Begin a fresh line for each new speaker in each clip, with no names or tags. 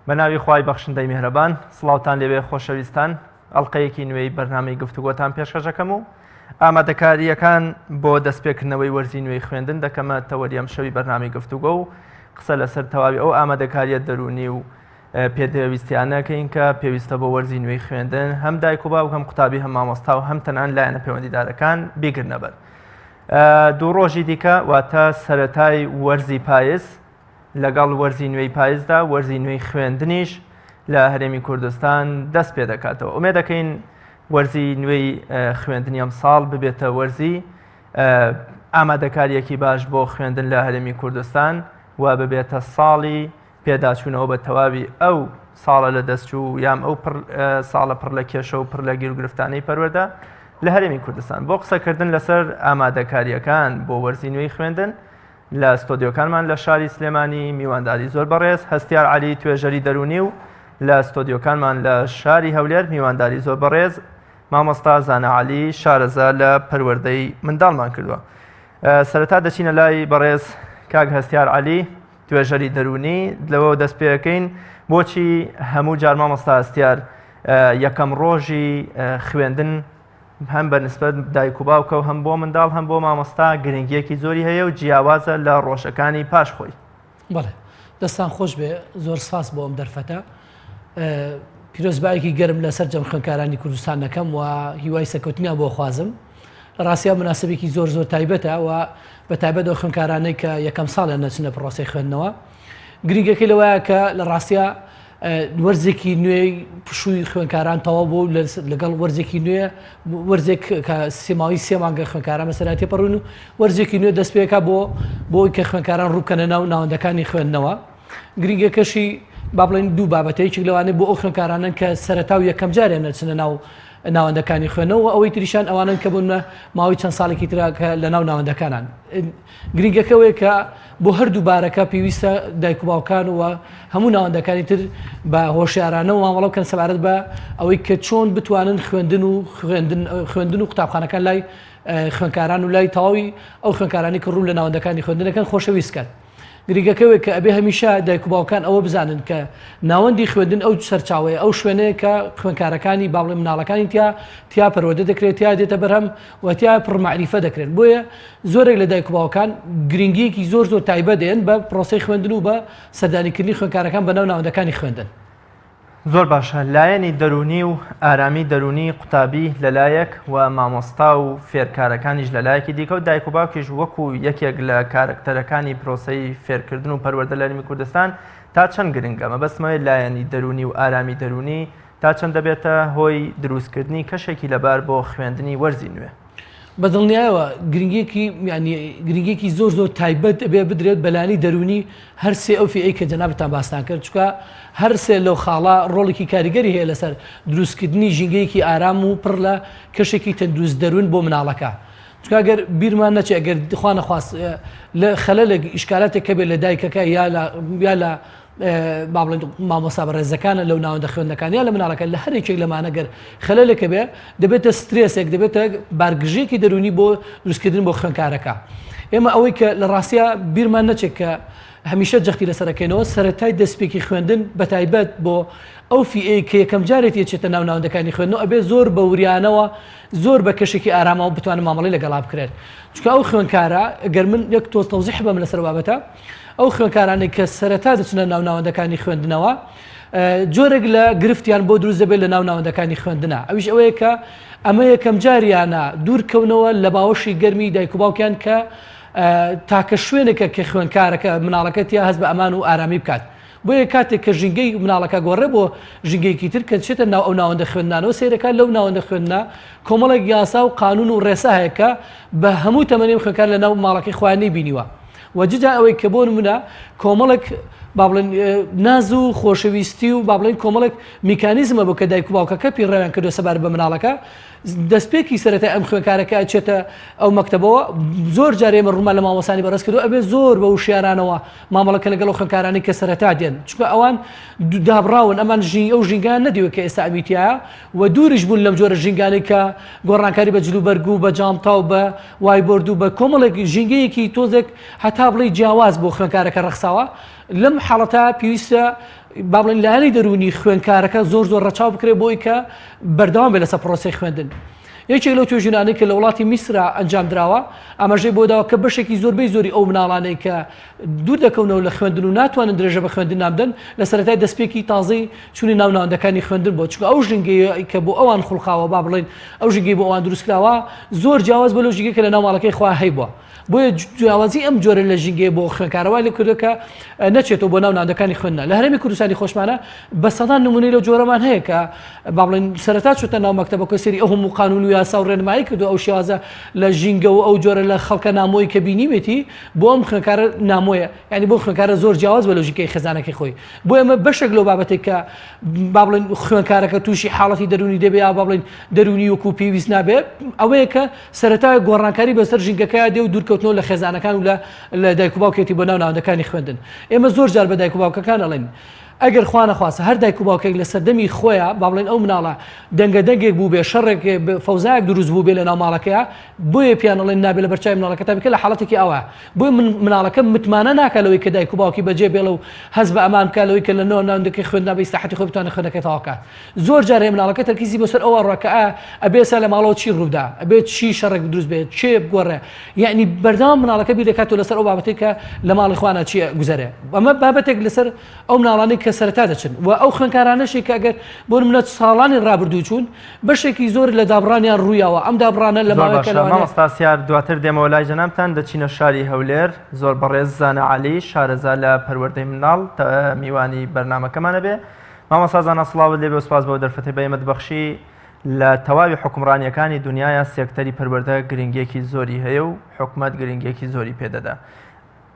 بە ناوی خوای بەخشندەی میهرەبان سڵاوتان لێبێ خۆشەویستان ئەڵلقەیەکی نوێی بەرنامەی گفتوگۆتان پێشکەشەکەم و ئامادەکارییەکان بۆ دەستپێکردنەوەی وەرزی نوێی خوێندن دەکەمە تەوەری ئەم شەوی بەرنامەی گفتوگۆ و قسە لەسەر تەواوی ئەو ئامادەکاریە دەرونی و پێدەویستیانەکەین کە پێویستە بۆ وەرزی نوێی خوێندن هەم دایک و باوک هەم قوتابی هەم مامۆستا و هەم تەنان لایەنە پەیوەندیدارەکان بیگرنەبەر. دوو ڕۆژی دیکە واتە سەتای وەرزی پایز لەگەڵ وەرزی نوێی پایزدا وەرزی نوێی خوێندنیش لە هەرێمی کوردستان دەست پێ دەکاتەوە ئومێ دەکەین وەرزی نوێی خوێندنی ئەم ساڵ ببێتە وەرزی ئامادەکاریەکی باش بۆ خوێندن لە هەرێمی کوردستان و ببێتە ساڵی پێداچوونەوە بە تەواوی ئەو ساڵە لە دەستچوو یام ئەو ساڵە پڕ لە کێشە و پڕ لە گیرگرفتانەی پەروەردە لە هەرێمی کوردستان بۆ قسەکردن لەسەر ئامادەکاریەکان بۆ وەرزی نوێی خوێندن لە ستۆدیۆکانمان لە شاری سلێمانی میوانداری زۆر بەڕێز هەستیار عەلی توێژەری دەروونی و لە ستۆدیۆکانمان لە شاری هەولێر میوانداری زۆر بەڕێز مامۆستا زانا عەلی شارەزا لە پەروەردەی منداڵمان کردووە. سەرەتا دەچینە لای بەڕێز کاک هەستیار عەلی توێژەری دەروونی لەوە دەست پێەکەین بۆچی هەموو جار مامۆستا هەستیار یەکەم ڕۆژی خوێندن هەم بە نسبەت دایک و باوکە و هەم بۆ منداڵ هەم بۆ مامۆستا گرنگیەکی زۆری هەیە و جیاوازە لە ڕۆژەکانی پاش خۆی.
بەڵێ دەستان خۆش بێ زۆر سپاس بۆ ئەم دەرفەتە پیرۆزبایەکی گەرم لە سەرجەم خوێندکارانی کوردستان دەکەم و هیوای سەرکەوتنیان بۆ خوازم لە ڕاستیا مناسبێکی زۆر زۆر تایبەتە و بە تایبەت ئەو خوێندکارانەی کە یەکەم ساڵیان نەچنە پرۆسەی خوێندنەوە گرنگەکەی لەوەیە کە لە ڕاستیا وەرزێکی نوێی پشووی خوێندکاران تەواو بوو لەگەڵ وەرزێکی نوێ وەرزێک کە سێماوی سێ مانگە خوێندکاران بەسەرا تێپەڕون و وەرزێکی نوێ دەست پێکا بۆ بۆی کە خوێندکاران ڕووبکەنە ناو ناوەندەکانی خوێندنەوە گرنگەکەشی با بڵێن دوو بابەتە یەکێک لەوانەیە بۆ ئەو خوێندکارانەن کە سەرەتا و یەکەم جاریان نەچنە ناو ناوەندەکانی خوێندنەوە ئەوەی تریشان ئەوانن کە بوون ماوەی چەند ساڵێکی ترا کە لە ناو ناوەندەکانان گرنگەکە ئەوەیە کە بۆ هەردوو بارەکە پێویستە دایک و باوکان و هەموو ناوەندەکانی تر بە هۆشیارانە و مامەڵە بکەن سەبارەت بە ئەوەی کە چۆن بتوانن خوێندن و خوێندن خوێندن و قوتابخانەکان لای خوێندکاران و لای تەواوی ئەو خوێندکارانی کە ڕوو لە ناوەندەکانی خوێندنەکەن خۆشەویست کەن. گرنگەکە ئەوەیە کە ئەبێ هەمیشە دایک و باوکان ئەوە بزانن کە ناوەندی خوێندن ئەو سەرچاوەیە ئەو شوێنەیە کە خوێندکارەکانی با بڵێن مناڵەکانی تیا تیا پەروەردە دەکرێت تیا دێتە بەرهەم و تیا پڕ مەعریفە دەکرێن بۆیە زۆرێک لە دایک و باوکان گرنگیەکی زۆر زۆر تایبەت دێن بە پرۆسەی خوێندن و بە سەردانیکردنی خوێندکارەکان بەناو ناوەندەکانی خوێندن.
زۆر باشە لایەنی دەروونی و ئارامی دەروونی قوتابی لەلایەک و مامۆستا و فێرکارەکانیش لەلایەکی دیکە و دایک و باوکیش وەکو یەکێک لە کارەکتەرەکانی پرۆسەی فێرکردن و پەروەردە لە هەرێمی کوردستان تا چەند گرنگە مەبەستمەوەی لایەنی دەروونی و ئارامی دەروونی تا چەند دەبێتە هۆی دروستکردنی کەشێکی لەبار بۆ خوێندنی وەرزی نوێ؟
بە دڵنیایەوە گرنگیەکی یانی گرنگیەکی زۆر زۆر تایبەت ئەبێ بدرێت بەلانی دەروونی هەر سێ ئەو فیئەی کە جەنابتان باستان کرد چونکە هەر سێ لەو خاڵە ڕۆڵێکی کاریگەری هەیە لەسەر دروستکردنی ژینگەیەکی ئارام و پڕ لە کەشێکی تەندروست دەروون بۆ مناڵەکە چونکە گەر بیرمان نەچێت گەر خوا نەخواست لە خەلەلێک ئیشکالاتێک کەبێت لە دایکەکە یا لە یا لە با بڵێن مامۆستا بەڕێزەکانە لەو ناوەندە خوێندنەکان یا لە مناڵەکە لە هەر یەکێک لەمانە گەر خەلەلێکە بێ دەبێتە سترێسێک دەبێتە بارگژێکی دەروونی بۆ دروستکردن بۆ خوێندکارەکە ئێمە ئەوەی کە لە ڕاستیا بیرمان نەچێت کە هەمیشە جەختی لەسەرەکەینەوە سەرەتای دەستپێکی خوێندن بەتایبەت بۆ ئەو فیئەی کە یەکەم جارێتی ئەچێتە ناو ناوەندەکانی خوێندنەوە ئەبێ زۆر بە وریانەوە زۆر بە کەشێکی ئارامەوە بتوانن مامەڵەی لەگەڵا بکرێت چونکە ئەو خوێندکارە گەر من یەک تۆز تەوزیح بەم لەسەر بابەتە ئەو خوێندکارانەی کە سەرەتا دەچنە ناو ناوەندەکانی خوێندنەوە جۆرێک لە گرفتیان بۆ دروست دەبێت لە ناو ناوەندەکانی خوێندنە ئەویش ئەوەیە کە ئەمە یەکەم جاریانە دوورکەونەوە لە باوەشی گەرمی دایک و باوکیان کە تاکە شوێنێکە کە خوێندکارەکە مناڵەکە تیا هەست بە ئەمان و ئارامی بکات بۆیە کاتێک کە ژینگەی مناڵەکە گۆڕێ بۆ ژینگەیەکی تر کە چێتە ناو ئەو ناوەندە خوێندنانەوە سەیرەکە لەو ناوەندە خوێندنە کۆمەڵێک یاسا و قانون و ڕێسا هەیە کە بە هەموو تەمەنی خوێندکار لە ناو ماڵەکەی خۆیان نەیبینیوە و جدا ئەوەی کە بۆ نمونە کۆمەڵێک با بڵێن ناز و خۆشەویستی و با بڵێن کۆمەڵێک میکانیزمە بۆ کە دایک و باوکەکە پیڕەویان کردو سەبارەت بە مناڵەکە دەستپێکی سەرەتای ئەم خوێنکارەکە ئەچێتە ئەو مەکتەبەوە زۆر جار ئێمە ڕوومان لە مامۆستانی بەڕێز کردو ئەبێ زۆر بە وشیارانەوە مامەڵەکە لەگەڵ ئەو خوێنکارانەی کە سەرەتا دێن چونکە ئەوان دابڕاون ئەمان ژین ئەو ژینگەیان نەدیوە کە ئێستا ئەمی تیایە و دووریش بوون لەم جۆرە ژینگانەی کە گۆڕانکاری بە جلوبەرگ و بە جانتا و بە whiteboard و بە کۆمەڵێک ژینگەیەکی تۆزێک هەتا بڵێی جیاواز بۆ خوێنکارەکە ڕەخساوە. لەم حاڵەتە پێویستە با بڵێن لایەنی دەروونی خوێندکارەکە زۆر زۆر ڕەچاو بکرێت بۆی کە بەردەوام بێت لەسەر پرۆسەی خوێندن. یەکێک لەو توێژینانەی کە لە وڵاتی میسرا ئەنجام دراوە ئاماژەی بۆ داوە کە بەشێکی زۆربەی زۆری ئەو مناڵانەی کە دوور دەکەونەوە لە خوێندن و ناتوانن درێژە بە خوێندن نابدەن لە سەرەتای دەستپێکی تازەی چوونی ناو ناوەندەکانی خوێندن بۆ چونکە ئەو ژینگەیە کە بۆ ئەوان خوڵقاوە با بڵێن ئەو ژینگەی بۆ ئەوان دروستکراوە زۆر جیاواز بۆ لەو ژینگەی کە لە ناو ماڵەکەی خۆیان هەیبووە بۆیە جیاوازی ئەم جۆرە لە ژینگەیە بۆ خوێندکارە وای لێ کردووە کە نەچێتەوە بۆ ناو ناوەندەکانی خوێندنە لە هەرێمی کوردستانی خۆشمانە بە سەدان نمونەی لەو جۆرەمان هەیە کە با بڵێن سەرەتا چوتە ناو مەکتەبەکە سەیری ئەو هەموو قانون و یاسا و ڕێنمایی کردو ئەو شێوازە لە ژینگە و ئەو جۆرە لە خەڵکە نامۆی کە بینیوێتی بۆ ئەم خوێندکارە نامۆیە یعنی بۆ خوێندکارە زۆر جیاواز بە لۆژیکەی خێزانەکەی خۆی بۆ ئێمە بەشێک لەو بابەتێک کە با بڵێن خوێندکارەکە تووشی حاڵەتی دەروونی دەبێ یا با بڵێن دەروونی وەکو پێویست نابێ ئەوەیە کە سەرەتا گۆڕانکاری بەسەر ژینگەکەیا دێ و دوورکەوتنەوە لە خێزانەکان و لە لە دایک و باوکێتی بۆ ناو ناوەندەکانی خوێندن ئێمە زۆر جار بە دایک و باوکەکان ئەڵێن ئەگەر خوا نەخواستە هەر دایک و باوکێک لە سەردەمی خۆیا با بڵێن ئەو مناڵە دەنگە دەنگێک بوو بێ شەڕێک فەوزایەک دروست بوو بێ لە ناو ماڵەکەیا بۆیە پیان ئەڵێن نابێ لە بەرچاوی مناڵەکەتا بکە لە حاڵەتێکی ئاوا بۆیە من مناڵەکە متمانە ناکا لەوەی کە دایک و باوکی بەجێ بێڵێ و هەست بە ئەمان بکا لەوەی کە لە نۆ ناوەندەکەی خوێندنا بە ئیسراحەتی خۆی بتوانێت خوێندنەکەی تەواو کات زۆر جار هەیە مناڵەکە تەرکیزی بۆ سەر ئەوە ڕا کە ئا ئەبێ ئێستا لە ماڵەوە چی ڕووبدا ئەبێ چی شەڕێک دروست بێت کێ بگۆڕێ یعنی بەردەوام مناڵەکە بیر دەکاتەوە لەسەر ئەو بابەتەی کە لە ماڵی خوانە چی گوزەرێ ئەمە بابەتێک لەسەر ئەو مناڵانەی کە سەرەتا دەچن و ئەو خوێندکارانەشی کە ئەگەر بۆ نمونە ساڵانی ڕابردوو چوون بەشێکی زۆر لە دابڕانیان ڕوویاوە ئەم دابڕانە لە
زۆر
ماوەیەکە
باشە
لەوانەیە
مامۆستا سیار دواتر دێمەوە لای جەنابتان دەچینە شاری هەولێر زۆر بەڕێز زانا عەلی شارەزا لە پەروەردەی منداڵ میوانی بەرنامەکەمانە بێ مامۆستا زانا سڵاوت لێبێ و سپاس بەو دەرفەتەی بە ئێمەت بەخشی لە تەواوی حوکمڕانیەکانی دنیایا سێکتەری پەروەردە گرنگیەکی زۆری هەیە و حکومەت گرنگیەکی زۆری پێدەدا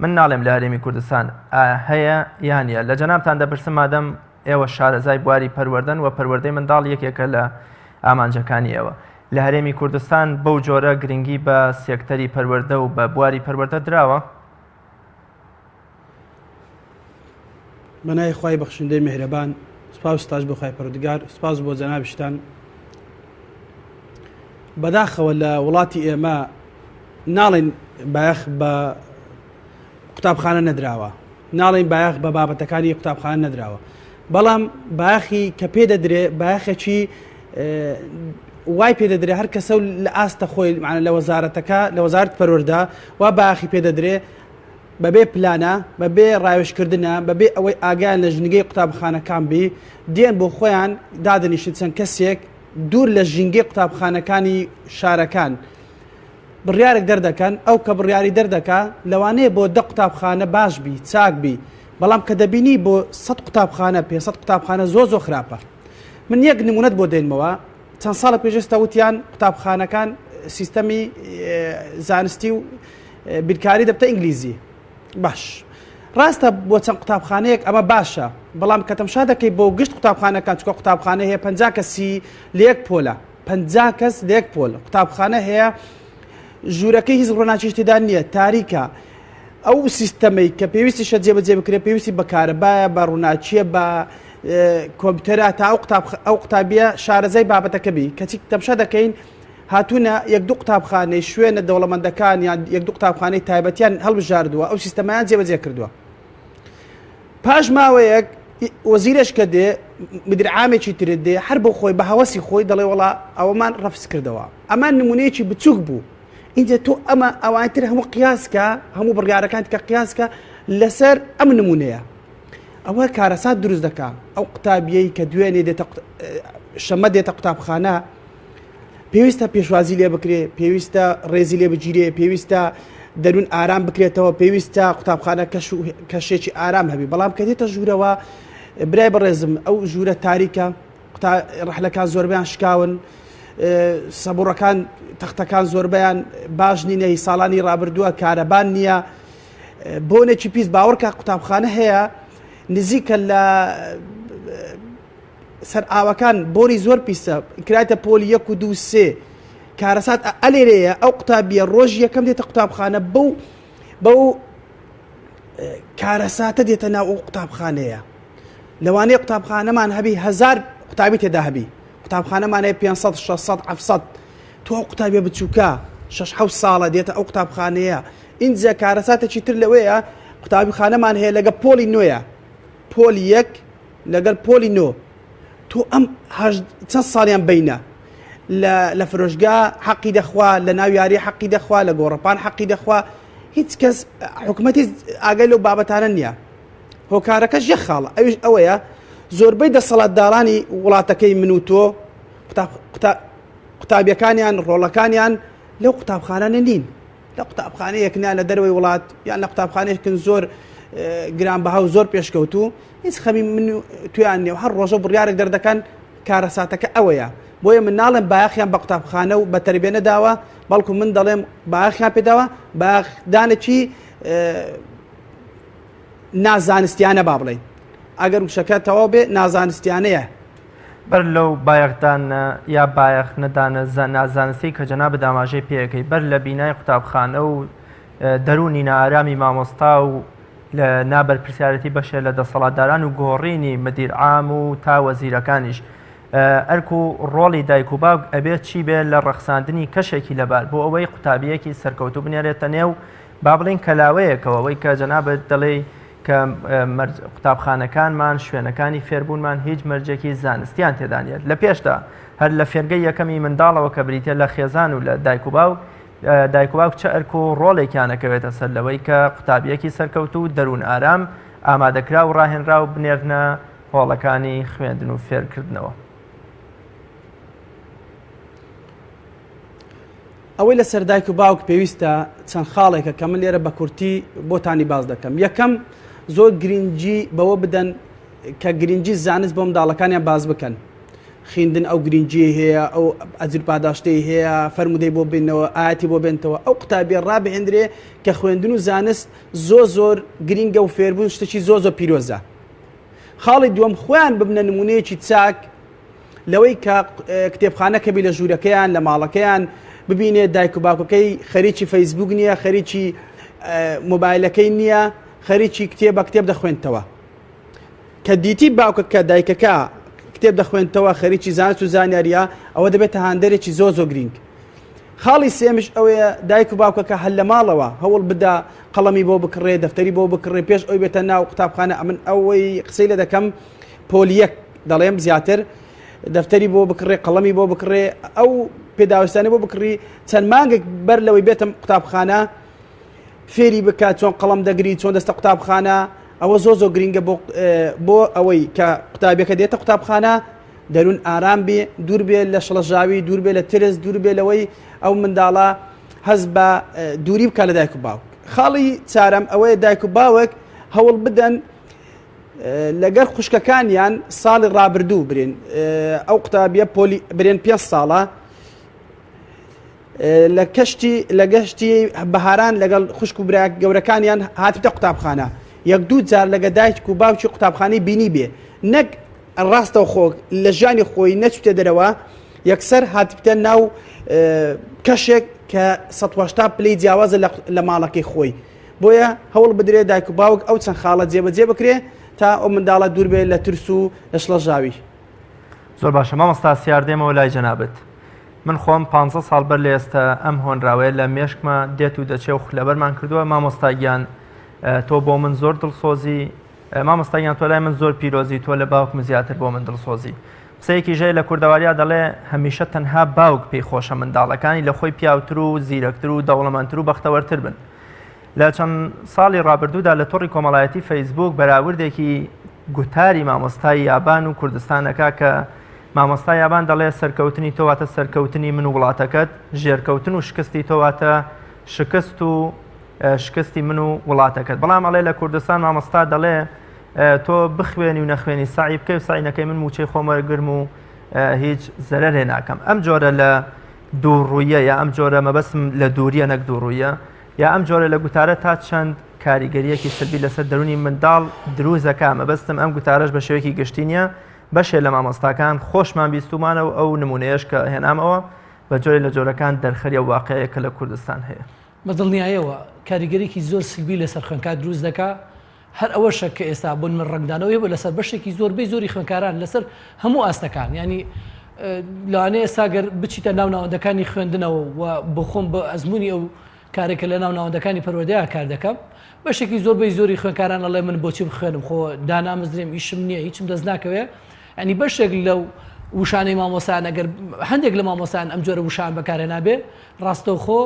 من ناڵێم لە هەرێمی کوردستان ئایا هەیە یان نیە لە جەنابتان دەپرسم مادەم ئێوە شارەزای بواری پەروەردەن و پەروەردەی منداڵ یەکێکە لە ئامانجەکانی ئێوە لە هەرێمی کوردستان بەو جۆرە گرنگی بە سێکتەری پەروەردە و بە بواری پەروەردە دراوە؟
بەناوی خوای بەخشندەی میهرەبان سوپاس و ستاش بۆ خوای پەروەردگار سوپاس بۆ جەنابیشتان بەداخەوە لە وڵاتی ئێمە ناڵێن بایەخ بە قوتابخانە نەدراوە ناڵێن بایەخ بە بابەتەکانی قوتابخانە نەدراوە بەڵام باخی کە پێ دەدرێ باخێکی وای پێ دەدرێ هەر کەسە و لە ئاستە خۆی معنە لە وەزارەتەکە لە وەزارت پەروەردە وا باخی پێ دەدرێ بەبێ پلانە بەبێ ڕاوێژکردنە بەبێ ئەوەی ئاگایان لە ژینگەی قوتابخانەکان بی دێن بۆ خۆیان دادەنیشن چەند کەسێک دوور لە ژینگەی قوتابخانەکانی شارەکان بڕیارێک دەردەکەن، ئەو کە بڕیاری دەردەکا لەوانەیە بۆ دە قوتابخانە باش بی چاک بی بەڵام کە دەبینی بۆ سەد قوتابخانە پێ سەد قوتابخانە زۆر زۆر خراپە من یەک نمونەت بۆ دێنمەوە چەند ساڵە پێش ئێستا وتیان قوتابخانەکان سیستەمی زانستی و بیرکاری دەبتە ئینگلیزی باش ڕاستە بۆ چەند قوتابخانەیەک ئەمە باشە بەڵام کە تەمشا دەکەی بۆ گشت قوتابخانەکان چکە قوتابخانە هەیە 50 کەسی لە یەک پۆلە 50 کەس لە یەک پۆل قوتابخانە هەیە ژوورەکەی هیچ ڕۆناکیش تێدا نییە تاریکە ئەو سیستەمەی کە پێویستیشە جێبەجێ بکرێت پێویستی بە کارەبایە بە ڕووناکیە بە کۆمپیوتەرە تا ئەو قوتاب ئەو قوتابیە شارەزای بابەتەکە بی کەچی تەمشا دەکەین هاتوونە یەک دوو قوتابخانەی شوێنە دەوڵەمەندەکان یان یەک دوو قوتابخانەی تایبەتیان هەڵبژاردووە ئەو سیستەمەیان جێبەجێ کردووە پاش ماوەیەک وەزیرێش کە دێ مدیر عامێکی ترت دێ هەر بۆ خۆی بە هەوەسی خۆی دەڵێ وەڵا ئەوەمان ڕەفز کردەوە ئەمان نمونەیەکی بچووک بوو اینجا تۆ ئەمە ئەوان تر هەموو قیاسکە هەموو بڕیارەکان کە قیاسکە لەسەر ئەم نمونەیە ئەوە کارەسات دروست دەکا ئەو قوتابیەی کە دوێنێ دێتە شەمە دێتە قوتابخانە پێویستە پێشوازی لێ بکرێ پێویستە ڕێزی لێ بگیرێ پێویستە دەروون ئارام بکرێتەوە پێویستە قوتابخانە کەش و کەشێکی ئارام هەبی بەڵام کە دێتە ژوورەوە برای بەڕێزم ئەو ژوورە تاریکە ڕەحلەکان زۆربیان شکاون سەبوڕەکان تەختەکان زۆربیان باش نینە هی ساڵانی ڕابردووە کارەبان نییە بۆنێکی پیس باوەڕکە قوتابخانە هەیە نزیکە لە سەر ئاوەکان بۆنی زۆر پیسە کرایتە پۆلی یەک و دوو سێ کارەسات ئەلێرەیە ئەو قوتابیە ڕۆژ یەکەم دێتە قوتابخانە بەو بەو کارەساتە دێتە ناو ئەو قوتابخانەیە لەوانەیە قوتابخانەمان هەبی هزار قوتابی تێدا هەبی قوتابخانەمان هەیە 500 600 700 تۆ ئەو قوتابیە بچووکە 6 حەوت ساڵە دێتە ئەو قوتابخانەیە ئینجا کارەساتێکی تر لەوەیە. قوتابیخانەمان هەیە لەگە پۆلی نوێیە پۆلی یەک لەگەل پۆلی نۆ تۆ ئەم چەند ساڵیان بینە لە فرۆشگا حەقی دەخوا لە ناو یاری حەقی دەخوا لە گۆڕەپان حەقی دەخوا هیچ کەس حکوومەتی ئاگای لەو بابەتانە نییە هۆکارەکەش یەک خاڵە ئەویش ئەوەیە زۆربەی دەسەڵاتدارانی وڵاتەکەی من و تۆ قوتابیەکانیان ڕۆڵەکانیان لەو قوتابخانانە نین لە قوتابخانەیەک نا لە دەرەوەی وڵات یان لە قوتابخانەیەکن زۆر گرانبەها و زۆر پێشکەوتوو هیچ خەمی من و تویان نیە و هەر ڕۆژە بڕیارێک دەردەکەن کارەساتەکە ئەوەیە بۆیە من ناڵێم بایەخیان بە قوتابخانە و بە تەربیە نەداوە بەڵکو من دەڵێم بایەخیان پێداوە بایەخدانێکی نازانستیانە با بڵێین ئەگەر وشەکە تەواو بێ نازانستیانەیە.
بەر لەو بایەخدان یا بایەخ نەدانە نازانستی کە جەنابت ئاماژەی پێەکەی بەر لە بینای قوتابخانە و دەروونی نائارامی مامۆستا و لە نابەرپرسیارەتی بەشێ لە دەسەڵاتداران و گۆڕینی مدیر عام و تا وەزیرەکانیش ئەرک و ڕۆڵی دایک و باوک ئەبێت چی بێ لە ڕەخساندنی کەشێکی لەبار بۆ ئەوەی قوتابیەکی سەرکەوتوو بنێرێتە نێو با بڵێین کەلاوەیەکەوە ئەوەی کە جەنابت دەڵێی کە قوتابخانەکانمان شوێنەکانی فێربوونمان هیچ مەرجێکی زانستیان تێدا نییە لە پێشدا هەر لە فێرگەی یەکەمی منداڵەوە کە بریتە لە خێزان و لە دایک و باوک دایک و باوک چ ئەرک و ڕۆڵێکیان ئەکەوێتە سەر لەوەی کە قوتابیەکی سەرکەوتوو و دەروون ئارام، ئامادەکراو و ڕاهێنراو بنێرنە هۆڵەکانی خوێندن و فێرکردنەوە.
ئەوەی لەسەر دایک و باوک پێویستە چەند خاڵێکە کە من لێرە بە کورتی بۆتانی باس دەکەم. یەکەم، زۆر گرنگی بەوە بدەن کە گرنگی زانست بۆ منداڵەکانیان باس بکەن. خیندن ئەو گرنگیەی هەیە ئەو ئەجر پاداشتەی هەیە فەرمودەی بۆ بینەوە ئاەتی بۆ بێنتەوە ئەو قوتابیە ڕابهێندرێ کە خوێندن و زانست زۆر زۆر گرنگە و فێربوون شتێکی زۆر زۆر پیرۆزە خاڵی دووەم خۆیان ببنە نمونەیەکی چاک لەوەی کە کتێبخانە کەبی لە ژوورەکەیان لە ماڵەکەیان ببینێ دایک و باوکەکەی خەریکی فەیسبوک نییە خەریکی مۆبایلەکەی نییە خەریکی کتێب بە کتێب دەخوێندتەوە کە دیتی باوکەکە دایکەکە کتێب دەخوێنتەوە خەریکی زانست و زانیاریە ئەوە دەبێتە هاندەرێکی زۆر زۆر گرینگ خاڵی سێمش ئەوەیە دایک و باوکەکە هەر لە ماڵەوە هەوڵ بدا قەڵەمی بۆ بکڕێ دەفتەری بۆ بکڕێ پێش ئەوی بێتە ناو قوتابخانە ئەمن ئەوەی قسەی لە دەکەم پۆلیەک دەڵێم زیاتر دەفتەری بۆ بکڕێ قەڵەمی بۆ بکڕێ ئەو پێداویستانە بۆ بکڕی چەند مانگێک بەر لەوەی بێتم قوتابخانە فێری بکە چۆن قەڵەم دەگری چۆن دەستە قوتابخانە ئەوە زۆر زۆر گرنگە بۆ بۆ ئەوەی کە قوتابیەکە دێتە قوتابخانە دەروون ئارام بێ دوور بێ لە شڵەژاوی دوور بێ لە ترس دوور بێ لەوەی ئەو منداڵە هەز بە دووری بکە لە دایک و باوک خاڵی چارەم ئەوەیە دایک و باوک هەوڵ بدەن لەگەر خوشکەکانیان ساڵی ڕابردوو برێن ئەو قوتابیە پۆلی برێن پێ ساڵە لە کەشتی لە گەشتی بەهاران لەگەڵ خوشک و برا گەورەکانیان هاتبتە قوتابخانە یەک دوو جار لەگە دایک و باوکی قوتابخانەی بینی بێ نەک ڕاستەوخۆ لە ژیانی خۆی نەچوتە دەرەوە یەکسەر هاتبتە ناو کەشێک کە 180 پلەی جیاوازە لە ماڵەکەی خۆی بۆیە هەوڵ بدرێ دایک و باوک ئەو چەند خاڵە جێبەجێ بکرێ تا ئەو منداڵە دوور بێ لە ترس و لە شڵەژاوی.
زۆر باشە مامۆستا سیار دێمەوە لای جەنابت. من خۆم پانزە ساڵ بەر لە ئێستا ئەم هۆنراوەیە لە مێشکما دێت و دەچێ و لەبەرمان کردووە مامۆستا گیان تۆ بۆ من زۆر دڵسۆزی مامۆستا گیان تۆ لای من زۆر پیرۆزی تۆ لە باوکم زیاتر بۆ من دڵسۆزی قسەیەکی ژەیە لە کوردەواریا دەڵێ هەمیشە تەنها باوک پێی خۆشە منداڵەکانی لە خۆی پیاوتر و زیرەکتر و دەوڵەمەندتر و بەختەوەرتر بن لە چەند ساڵی ڕابردوودا لە تۆڕی کۆمەڵایەتی فەیسبوک بەراوردێکی گوتاری مامۆستای یابان و کوردستان ئەکا کە مامۆستا یابان دەڵێ سەرکەوتنی تۆ واتە سەرکەوتنی من و وڵاتەکەت، ژێرکەوتن و شکستی تۆ واتە شکست و شکستی من و وڵاتەکەت. بەڵام ئەڵێ لە کوردستان مامۆستا دەڵێ تۆ بخوێنی و نەخوێنی سەعی بکەی و سەعی نەکەی من مووچەی خۆم وەرگرم و هیچ زەرەرێ ناکەم. ئەم جۆرە لە دووڕوویە یا ئەم جۆرە مەبەستم لە دووریە نەک دووڕوویە یا ئەم جۆرە لە گوتارە تا چەند کاریگەریەکی سلبی لەسەر دەرونی منداڵ دروست دەکا مەبەستم ئەم گوتارەش بە شێوەیەکی گشتی نییە بەشێ لە مامۆستاکان خۆشمان بیستومانە و ئەو نمونەیەش کە هێنامەوە بە جۆرێ لە جۆرەکان دەرخەری ئەو واقعەیە کە لە کوردستان هەیە.
بە دڵنیایەوە کاریگەریەکی زۆر سلبی لەسەر خوێندکار دروست دەکا هەر ئەوەشە کە ئێستا بۆ من ڕەنگدانەوەی هەبوو لەسەر بەشێکی زۆربەی زۆری خوێندکاران لەسەر هەموو ئاستەکان ینی لەوانەیە ئێستا گەر بچیتە ناو ناوەندەکانی خوێندنەوە و بۆ خۆم بە ئەزمموی ئەو. کارێکە لە ناو ناوەندەکانی پەروەردەیا کار دەکەم بەشێکی زۆربەی زۆری خوێندکاران ئەڵێ من بۆچی بخوێنم خۆ دانامەزرێم ئیشم نییە هیچم دەست ناکەوێ ینی بەشێک لەو وشانەی مامۆسان ئەگەر هەندێک لە مامۆسان ئەم جۆرە وشان بەکارهێنابێ ڕاستەوخۆ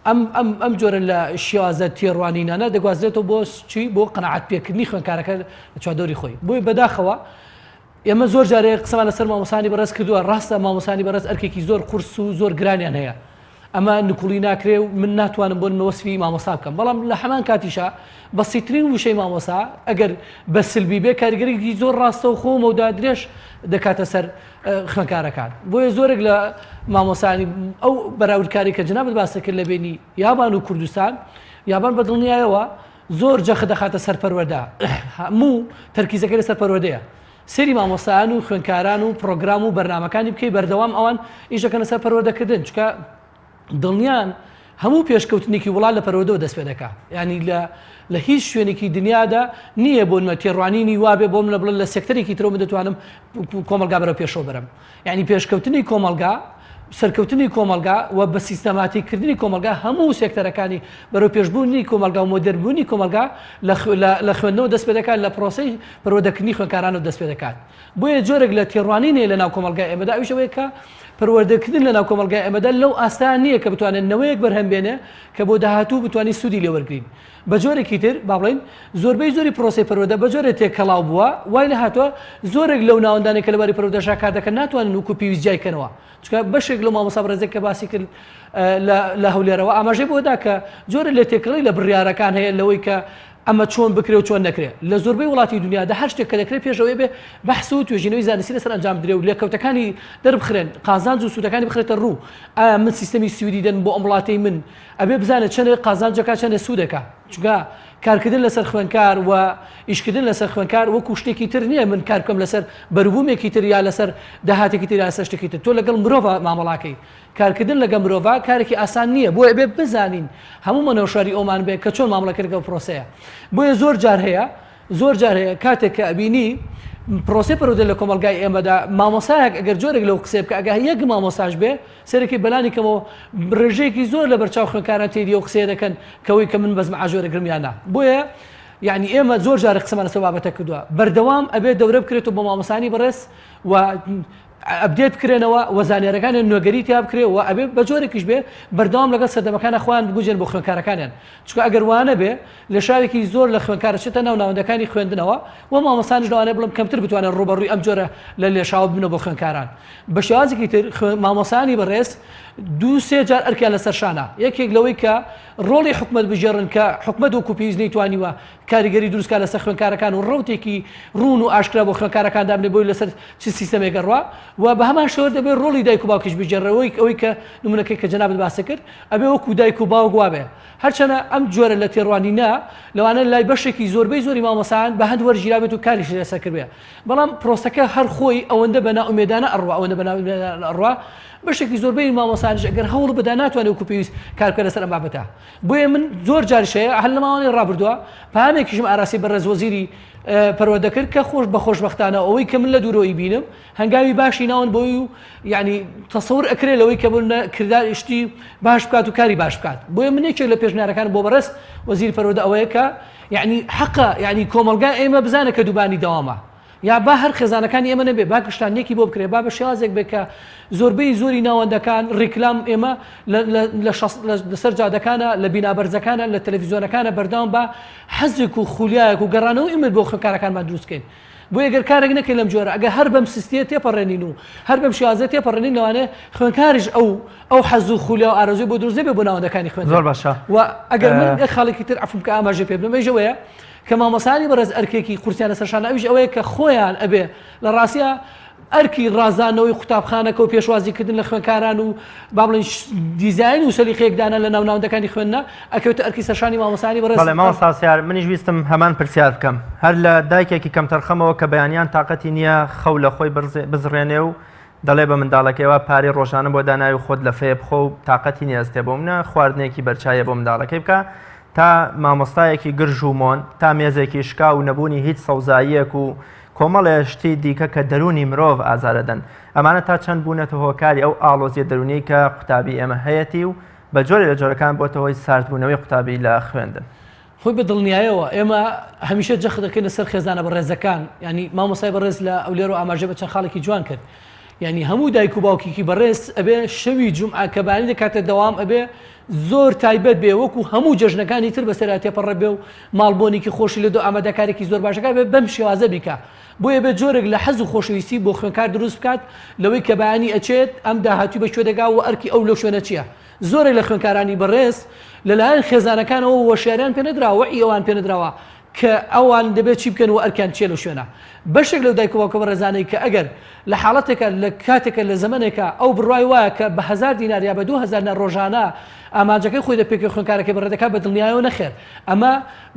ئەم ئەم ئەم جۆرە لە شێوازە تێڕوانینانە دەگوازرێتەوە بۆ چی بۆ قەناعەت پێکردنی خوێندکارەکە لە چواردەوری خۆی بۆیە بەداخەوە ئێمە زۆر جارێ قسەمان لەسەر مامۆسانی بەڕێز کردووە ڕاستە مامۆسانی بەڕێز ئەرکێکی زۆر قورس و زۆر گرانیان هەیە ئەمە نکوڵی ناکرێ و من ناتوانم بۆ نمە وەسفی مامۆستا بکەم بەڵام لە هەمان کاتیشا بەسیترین وشەی مامۆسا ئەگەر بە سلبی بێ کاریگەریی زۆر ڕاستەوخۆ و مەودا درێژ دەکاتە سەر خوێندکارەکان بۆیە زۆرێک لە مامۆسانی ئەو بەراوردکاری کە جنابت باست کرد لە بینی یابان و کوردستان یابان بە دڵنیایەوە زۆر جەخت دەخاتە سەر پەروەردە هەموو تەرکیزەکەی لەسەر پەروەردەیە سەیری مامۆستایان و خوێندکاران و پڕۆگرام و بەرنامەکانی بکەی بەردەوام ئەوان ئیش دەکەن لەسەر پەروەردەکردن چونکە دڵنیان هەموو پێشکەوتنێکی وڵات لە پەروەردەوە دەست پێ دەکا یعنی لە لە هیچ شوێنێکی دنیادا نییە بۆ نمە تێڕوانینی وابێ بۆ منە بڵێ لە سێکتەرێکی ترەوە من دەتوانم کۆمەڵگا بەرەو پێشەوە بەرم یعنی پێشکەوتنی کۆمەڵگا سەرکەوتنی کۆمەڵگا و بە سیستەماتیک کردنی کۆمەڵگا هەموو سێکتەرەکانی بەرەو پێشبوونی کۆمەڵگا و مۆدێرنبوونی کۆمەڵگا لە خوێندنەوە دەست پێ دەکات لە پرۆسەی پەروەردەکردنی خوێندکارانەوە دەست پێ دەکات بۆیە جۆرێک لە تێڕوانین هەیە لە ناو کۆمەڵگای ئێمەدا ئەویش ئەوەیە کە پەروەردەکردن لە ناو کۆمەڵگای ئێمەدا لەو ئاستە نییە کە بتوانێت نەوەیەک بەرهەم بێنێ کە بۆ داهاتوو بتوانین سوودی لێ وەرگرین بە جۆرێکی تر با بڵێین زۆربەی زۆری پرۆسەی پەروەردە بە جۆرێ تێکەڵاو بووە وای لێهاتووە زۆرێک لەو ناوەندانەی کە لە باری پەروەردەشا کار دەکەن ناتوانن وەکو پێویست جیای کەنەوە چونکە بەشێک لەو مامۆستا بەڕێزێک کە باسی کرد لە هەولێرەوە ئاماژەی بۆ دا کە جۆرە لە تێکەڵی لە بڕیارەکان هەیە لەوەی کە ئەمە چۆن بکرێ و چۆن نەکرێ لە زۆربەی وڵاتی دنیادا هەر شتێک کە دەکرێت پێشەوەی بێ بەحس و توێژینەوەی زانستی لەسەر ئەنجام بدرێ و لێکەوتەکانی دەربخرێن قازانج و سوودەکانی بخرێتە ڕوو ئایا من سیستەمی سویدی دەن بۆ ئەم وڵاتەی من ئەبێ بزانێت چەندێک قازانجەکە چەندێک سوودەکە چونکە کارکردن لەسەر خوێندکار و ئیشکردن لەسەر خوێندکار وەکو شتێکی تر نییە من کار بکەم لەسەر بەروبوومێکی تر یا لەسەر داهاتێکی تر یا لەسەر شتێکی تر تۆ لەگەڵ مرۆڤ مامەڵاکەی کارکردن لەگەڵ مرۆڤ کارێکی ئاسان نییە بۆیە بێ بزانین هەموو مەنەوشاری ئەومان بێ کە چۆن مامەڵەکرد لەگەڵ پرۆسەیە بۆیە زۆر جار هەیە زۆر جار هەیە کاتێک کە ئەبینی پرۆسەی پەروەردە لە کۆمەڵگای ئێمەدا مامۆسایەک ئەگەر جۆرێک لەو قسەیە بکە ئەگەر یەک مامۆساش بێ سەرەکی بەلانی کەمەوە ڕێژەیەکی زۆر لە بەرچاو خوێندکاران تێری ئەو قسەیە دەکەن کەوەی کە من بەس معاش وەرەگرم یان نا بۆیە یعنی ئێمە زۆر جار قسەمان لەسەر بابەتە کردووە بەردەوام ئەبێ دەورە بکرێتەوە بۆ مامۆسانی بەڕێز و update بکرێنەوە و زانیارەکانیان نوێگەری تیا بکرێ و ئەبێ بە جۆرێکیش بێ بەردەوام لەگەڵ سەردەمەکانە خۆیان بگونجێن بۆ خوێندکارەکانیان چونکە ئەگەر وانەبێ لێشاوێکی زۆر لە خوێندکار ئەچێتە ناو ناوەندەکانی خوێندنەوە و مامۆستانیش لەوانەیە بڵێم کەمتر بتوانن ڕووبەڕووی ئەم جۆرە لە لێشاوە ببنەوە بۆ خوێندکاران. بە شێوازێکی تر مامۆستایانی بەڕێز دوو سێ جار ئەرکیان لەسەر شانە، یەکێک لەوەی کە ڕۆڵی حکومەت بگێڕن کە حکومەت وەکو پێویست نەیتوانیوە کاریگەری دروست بکات لەسەر خوێندکارەکان و ڕەوتێکی ڕوون و ئاشکرا بۆ خوێندکارەکان دابنێ بۆی لەسەر چ سیستەمێک ئەڕوا و بە هەمان شێوە دەبێت ڕۆڵی دایک و باوکیش بگێڕێ ئەوەی کە نمونەکەی کە جەنابت باست کرد ئەبێ وەکو دایک و باوک وابێ هەرچەنە ئەم جۆرە لە تێڕوانینە لەوانە لای بەشێکی زۆربەی زۆری مامۆستایان بە هەند وەرگیرابێت و کاریشی لەسەر کردبێ بەڵام پرۆسەکە هەر خۆی ئەوەندە بە نائومێدانە ئەڕوا ئەوەندە بە نائومێدانە ئەڕوا بەشێکی زۆربەی مامۆستایانیش ئەگەر هەوڵ بدا ناتوانێت وەکو پێویست کار بکات لەسەر ئەم بابەتە بۆیە من زۆر جاریش هەیە هەر لە ماوەی ڕابردووە پامێکیشم ئاراسی بەڕێز وەزیری پەروەردە کرد کە خۆش بە خۆشبەختانە ئەوەی کە من لە دوورەوەی بینم هەنگاوی باشی ناون بۆی و یعنی تەسەور ئەکرێ لەوەی کە بۆ کردار شتی باش بکات و کاری باش بکات بۆیە من یەکێک لە پێشنیارەکان بۆ بەڕێز وەزیری پەروەردە ئەوەیە کە یعنی حەقە یعنی کۆمەڵگا ئێمە بزانە کە دووبانی دەوامە یا با هەر خێزانەکانی ئێمە نەبێ با گشتانیەکی بۆ بکرێ با بە شێوازێک بێ کە زۆربەی زۆری ناوەندەکان ڕیکلام ئێمە لەسەر جادەکانە لە بینابەرزەکانە لە تەلەڤیزیۆنەکانە بەردەوام بە حەزێک و خولیایەک و گەڕانەوەی ئومێد بۆ خوێندکارەکانمان دروست بکەین بۆیە گەر کارێک نەکەین لەم جۆرە ئەگەر هەر بەم سستیە تێپەڕێنین و هەر بەم شێوازە تێپەڕێنین لەوانەیە خوێندکاریش ئەو ئەو حەز و خولیا و ئارەزووی بۆ دروست نەبێت بۆ ناوەندەکانی خوێندن
زۆر باشە
و ئەگەر من یەک خاڵێکی تر عەفوم کە ئاماژەی پێ بدەم ئەویش ئەوەیە کە مامۆستایانی بەڕێز ئەرکێکی قورسیان لەسەر شانە ئەویش ئەوەیە کە خۆیان ئەبێ لە ڕاستیا ئەرکی ڕازاندنەوەی قوتابخانەکە و پێشوازیکردن لە خوێندکاران و با بڵێین دیزاین و سەلیقەیەک دانان لە ناو ناوەندەکانی خوێندنە ئەکەوێتە ئەرکی سەرشانی مامۆستایانی بەڕێز.
بەڵێ مامۆستا سیار منیش ویستم هەمان پرسیار بکەم هەر لە دایکێکی کەمتەرخەمەوە کە بەیانیان تاقەتی نییە خەو لە خۆی بزڕێنێ و دەڵێ بە منداڵەکەیەوە پارەی ڕۆژانە بۆ داناوی و خۆت لەفەیە بخۆ و تاقەتی نییە ئەستێ بۆ منە خواردنێکی بەرچایە بۆ منداڵەکەی بکە تا مامۆستایەکی گرژ و مۆن تا مێزێکی شکاو و نەبوونی هیچ سەوزاییەک و کۆمەڵێ شتی دیکە کە دەروونی مرۆڤ ئازارەدەن ئەمانە تا چەند بوونەتە هۆکاری ئەو ئاڵۆزیە دەروونیەی کە قوتابی ئێمە هەیەتی و. بە جۆرێ لە جۆرەکان بۆتە هۆی ساردبوونەوەی قوتابی لە خوێندن.
خۆی بە دڵنیایەوە ئێمە هەمیشە جەخت دەکەینە سەر خێزانە بەڕێزەکان یانی مامۆستای بەڕێز لە ئەولێرەوە ئاماژەی بە چەند خاڵێکی جوان کرد یانی هەموو دایک و باوکێکی بەڕێز ئەبێ شەوی جومعە کە بانی دەکاتە دەوام ئەبێ زۆر تایبەت بێ وەکو هەموو جەژنەکانی تر بەسەرا تێپەڕە بێ و ماڵ بۆنێکی خۆشی لە دۆ ئامادەکارێکی زۆر باشەکە بێ بەم شێوازە بیکا بۆیە بێ جۆرێک لە حەز و خۆشەویستی بۆ خوێنکار دروست بکات لەوەی کە بەیانی ئەچێت ئەم داهاتووی بە کوێ دەگا و ئەرکی ئەو لەو شوێنە چییە زۆرێک لە خوێندکارانی بەڕێز لەلایەن خێزانەکانەوە وەشیاریان پێنەدراوە وەعی ئەوان پێنەدراوە کە ئەوان دەبێت چی بکەن و ئەرکیان چیە لەو شوێنە. بەشێک لەو دایک و باوکە بەڕێزانەی کە ئەگەر لە حاڵەتێکا لە کاتێکا لە زەمەنێکا ئەو بڕوای وایە کە بە هەزار دینار یا بە 2000 دینار ڕۆژانە ئامانجەکەی خۆی دەپێکێ خوێندکارەکەی بەڕێ دەکات بە دڵنیایەوە نەخێر ئەمە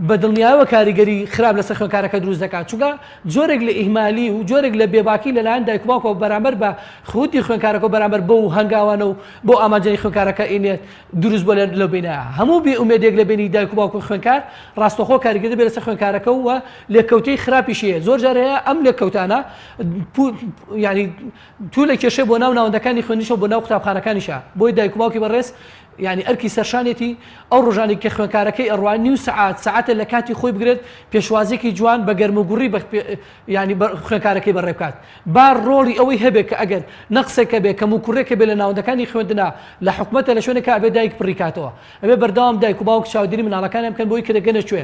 بە دڵنیایەوە کاریگەری خراپ لەسەر خوێندکارەکە دروست دەکات چونکە جۆرێک لە ئیهمالی و جۆرێک لە بێباکی لەلایەن دایک و باوکەوە بەرامبەر بە خودی خوێندکارەکە و بەرامبەر بەو هەنگاوانە و بەو ئامانجەی خوێندکارەکە ئینێت دروست بووە لەو بینایە هەموو بێ ئومێدێک لە بینی دایک و باوک و خوێندکار ڕاستەوخۆ کاریگەری دەبێت لەسەر خوێندکارەکە و لێکەوتەی خراپیشی هەیە زۆر جار هەیە ئەم لێکەوتانە یعنی تو لە کێشەی بۆ ناو ناوەندەکانی خوێندنیشە بۆ ناو قوتابخانەکانیشە بۆی دایک و باوکی بەڕێز یعنی ئەرکی سەرشانێتی ئەو ڕۆژانی کە خوێندکارەکەی ئەڕوا نیو سەعات سەعاتە لە کاتی خۆی بگرێت پێشوازێکی جوان بە گەرم و گوڕی یانی خوێندکارەکەی بەڕێ بکات با ڕۆڵی ئەوەی هەبێت کە ئەگەر نەقسێک هەبێ کەموکوڕێک هەبێ لە ناوەندەکانی خوێندنا لە حکومەتە لە شوێنێکا ئەبێ دایک پڕی کاتەوە ئەبێ بەردەوام دایک و باوک چاودێری مناڵەکانیان بکەن بۆی کە دەگەنە کوێ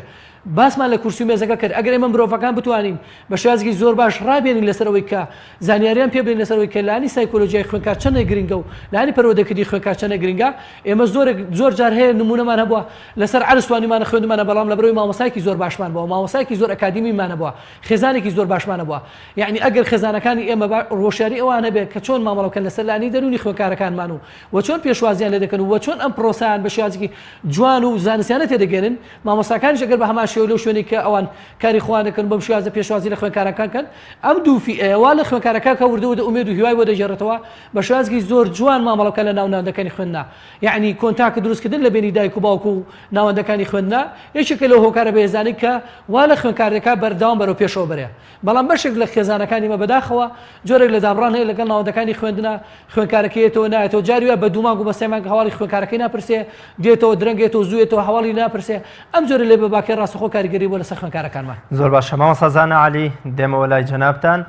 باسمان لە کورسی و مێزەکە کرد ئەگەر ئێمە مرۆڤەکان بتوانین بە شێوازێکی زۆر باش ڕابێنین لەسەر ئەوەی کە زانیاریان پێ بدەین لەسەر ئەوەی کە لانی سایکۆلۆژیای خوێندکار چەندێک گرنگە و لانی پەروەردەکردنی خوێندکار چەندێک گرنگە ئێمە زۆرێک زۆر جار هەیە نمونەمان هەبووە لەسەر عەرز توانیمانە خوێندمانە بەڵام لەبەرئەوەی مامۆستایەکی زۆر باشمان بووە مامۆستایەکی زۆر ئەکادیمیمان هەبووە خێزانێکی زۆر باشمان هەبووە یەعنی ئەگەر خێزانەکانی ئێمە با هۆشیاری ئەوان هەبێت کە چۆن مامەڵە بکەن لەسەر لانی دەروونی خوێندکارەکانمان و وە چۆن پێشوازیان لێ دەکەن و وە چۆن ئەم پرۆسەیان بە شێوازێکی جوان و زانستیانە تێدەگەێنن مامۆستاکانیش ئەگەر بە هەمان شێوە لەو شوێنەی کە ئەوان کاری خۆیان دەکەن بەم شێوازە پێشوازی لە خوێندکارەکان کەن ئەم دوو فیئەیە وا لە خوێندکارەکان کە وردە وردە ئومێد و هیوای بۆ دەگێڕێتەوە بە شێوازێکی زۆر جوان مامەڵە بکەن لە ناو ناوەندەکانی خوێندنا یەعنی کۆنتاکت دروستکردن لە بەینی دایک و باوک و ناوەندەکانی خوێندنا یەکێکە لەو هۆکارە بەهێزانەی کە وا لە خوێندکار دەکات بەردەوام بەرەو پێشەوە بەرێ بەڵام بەشێک لە خێزانەکانی مە بەداخەوە جۆرێک لە دابڕان هەیە لەگەڵ ناوەندەکانی خوێندنا خوێندکارەکەی یەتەوە نایەتەوە جاری وایە بە دوو مانگ و بە سێ مانگ هەواڵی خوێندکارەکەی ناپرسێ دێتەوە درەنگ یەتەوە زوو یەتەوە هەواڵی ناپرسێ ئەم جۆرە لێ بەباکەی ڕاستەخۆ کاریگەری بووە لەسەر خوێندکارەکانمان.
زۆر باشە مامۆستا زانا عەلی دێمەوە لای جەنابتان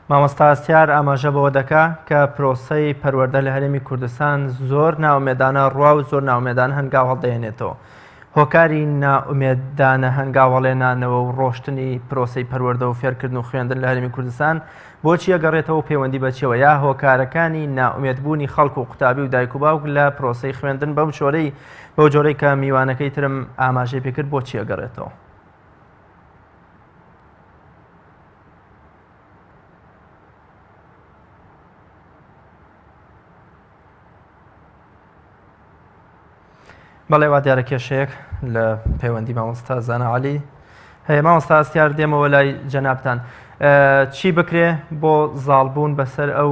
مامۆستا هەستیار ئاماژە بەوە دەکا کە پرۆسەی پەروەردە لە هەرێمی کوردستان زۆر نائومێدانە ڕوا و زۆر نائومێدانە هەنگاو هەڵدەهێنێتەوە. هۆکاری نائومێدانە هەنگاو هەڵێنانەوە و ڕۆشتنی پرۆسەی پەروەردە و فێرکردن و خوێندن لە هەرێمی کوردستان بۆچی ئەگەڕێتەوە و پەیوەندی بە چیەوە یا هۆکارەکانی نائومێدبوونی خەڵک و قوتابی و دایک و باوک لە پرۆسەی خوێندن بەم شۆرەی بەو جۆرەی کە میوانەکەی ترم ئاماژەی پێکرد بۆچی ئەگەڕێتەوە؟ بەڵێ وا دیارە کێشەیەک لە پەیوەندی مامۆستا زانا عەلی هەیە مامۆستا هەستیار دێمەوە لای جەنابتان چی بکرێ بۆ زاڵبوون بەسەر ئەو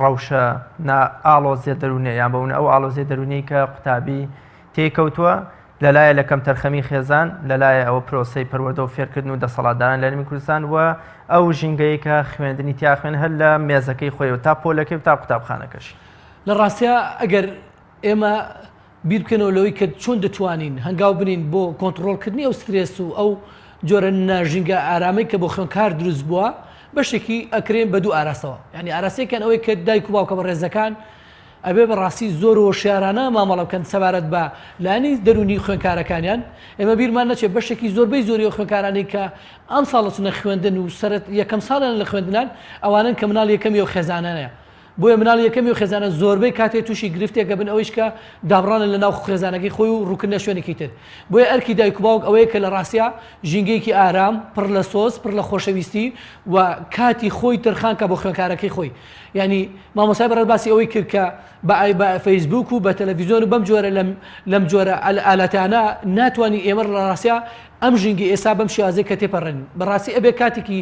ڕەوشە ئاڵۆزیە دەروونیە یان بەون ئەو ئاڵۆزیە دەروونی کە قوتابی تێکەوتووە لەلایە لە کەمتەرخەمی خێزان لەلایە ئەوە پرۆسەی پەروەردە و فێرکردن و دەسەڵاتداران لە هەرێمی کوردستان و ئەو ژینگەیە کە خوێندنی تیا خوێن هەر لە مێزەکەی خۆی و تا پۆلەکەی و تا قوتابخانەکەشی.
لە ڕاستیا ئەگەر ئێمە بیر بکەینەوە لەوەی کە چۆن دەتوانین هەنگاو بنین بۆ کۆنتڕۆڵکردنی ئەو سترێس و ئەو جۆرە ناژینگە ئارامەی کە بۆ خوێندکار دروست بووە بەشێکی ئەکرێن بە دوو ئاراستەوە یعنی ئاراستەیەکیان ئەوەی کە دایک و باوکە بەڕێزەکان ئەبێ بەڕاستی زۆر هۆشیارانە مامەڵە بکەن سەبارەت بە لایەنی دەروونی خوێندکارەکانیان ئێمە بیرمان نەچێت بەشێکی زۆربەی زۆری ئەو خوێندکارانەی کە ئەم ساڵ دەچنە خوێندن و سەرەت یەکەم ساڵیان لە خوێندنان ئەوانەن کە مناڵی یەکەمی ئەو خێزانانەیە بۆیە مناڵی یەکەمی ئەو خێزانە زۆربەی کاتێ تووشی گرفتێک ئەبن ئەوەیش کە دابڕانە لە ناو خێزانەکەی خۆی و ڕووکردنە شوێنێکی تر بۆیە ئەرکی دایک و باوک ئەوەیە کە لە ڕاستیا ژینگەیەکی ئارام پڕ لە سۆز پڕ لە خۆشەویستی و کاتی خۆی تەرخان کا بۆ خوێندکارەکەی خۆی یانی مامۆستای بەڕێز باسی ئەوەی کرد کە بە ئای بە فەیسبوک و بە تەلەڤیزیۆن و بەم جۆرە لەم لەم جۆرە ئالاتانە ناتوانین ئێمە لە ڕاستیا ئەم ژینگەی ئێستا بەم شێوازەی کە تێپەڕێنین بەڕاستی ئەبێ کاتێکی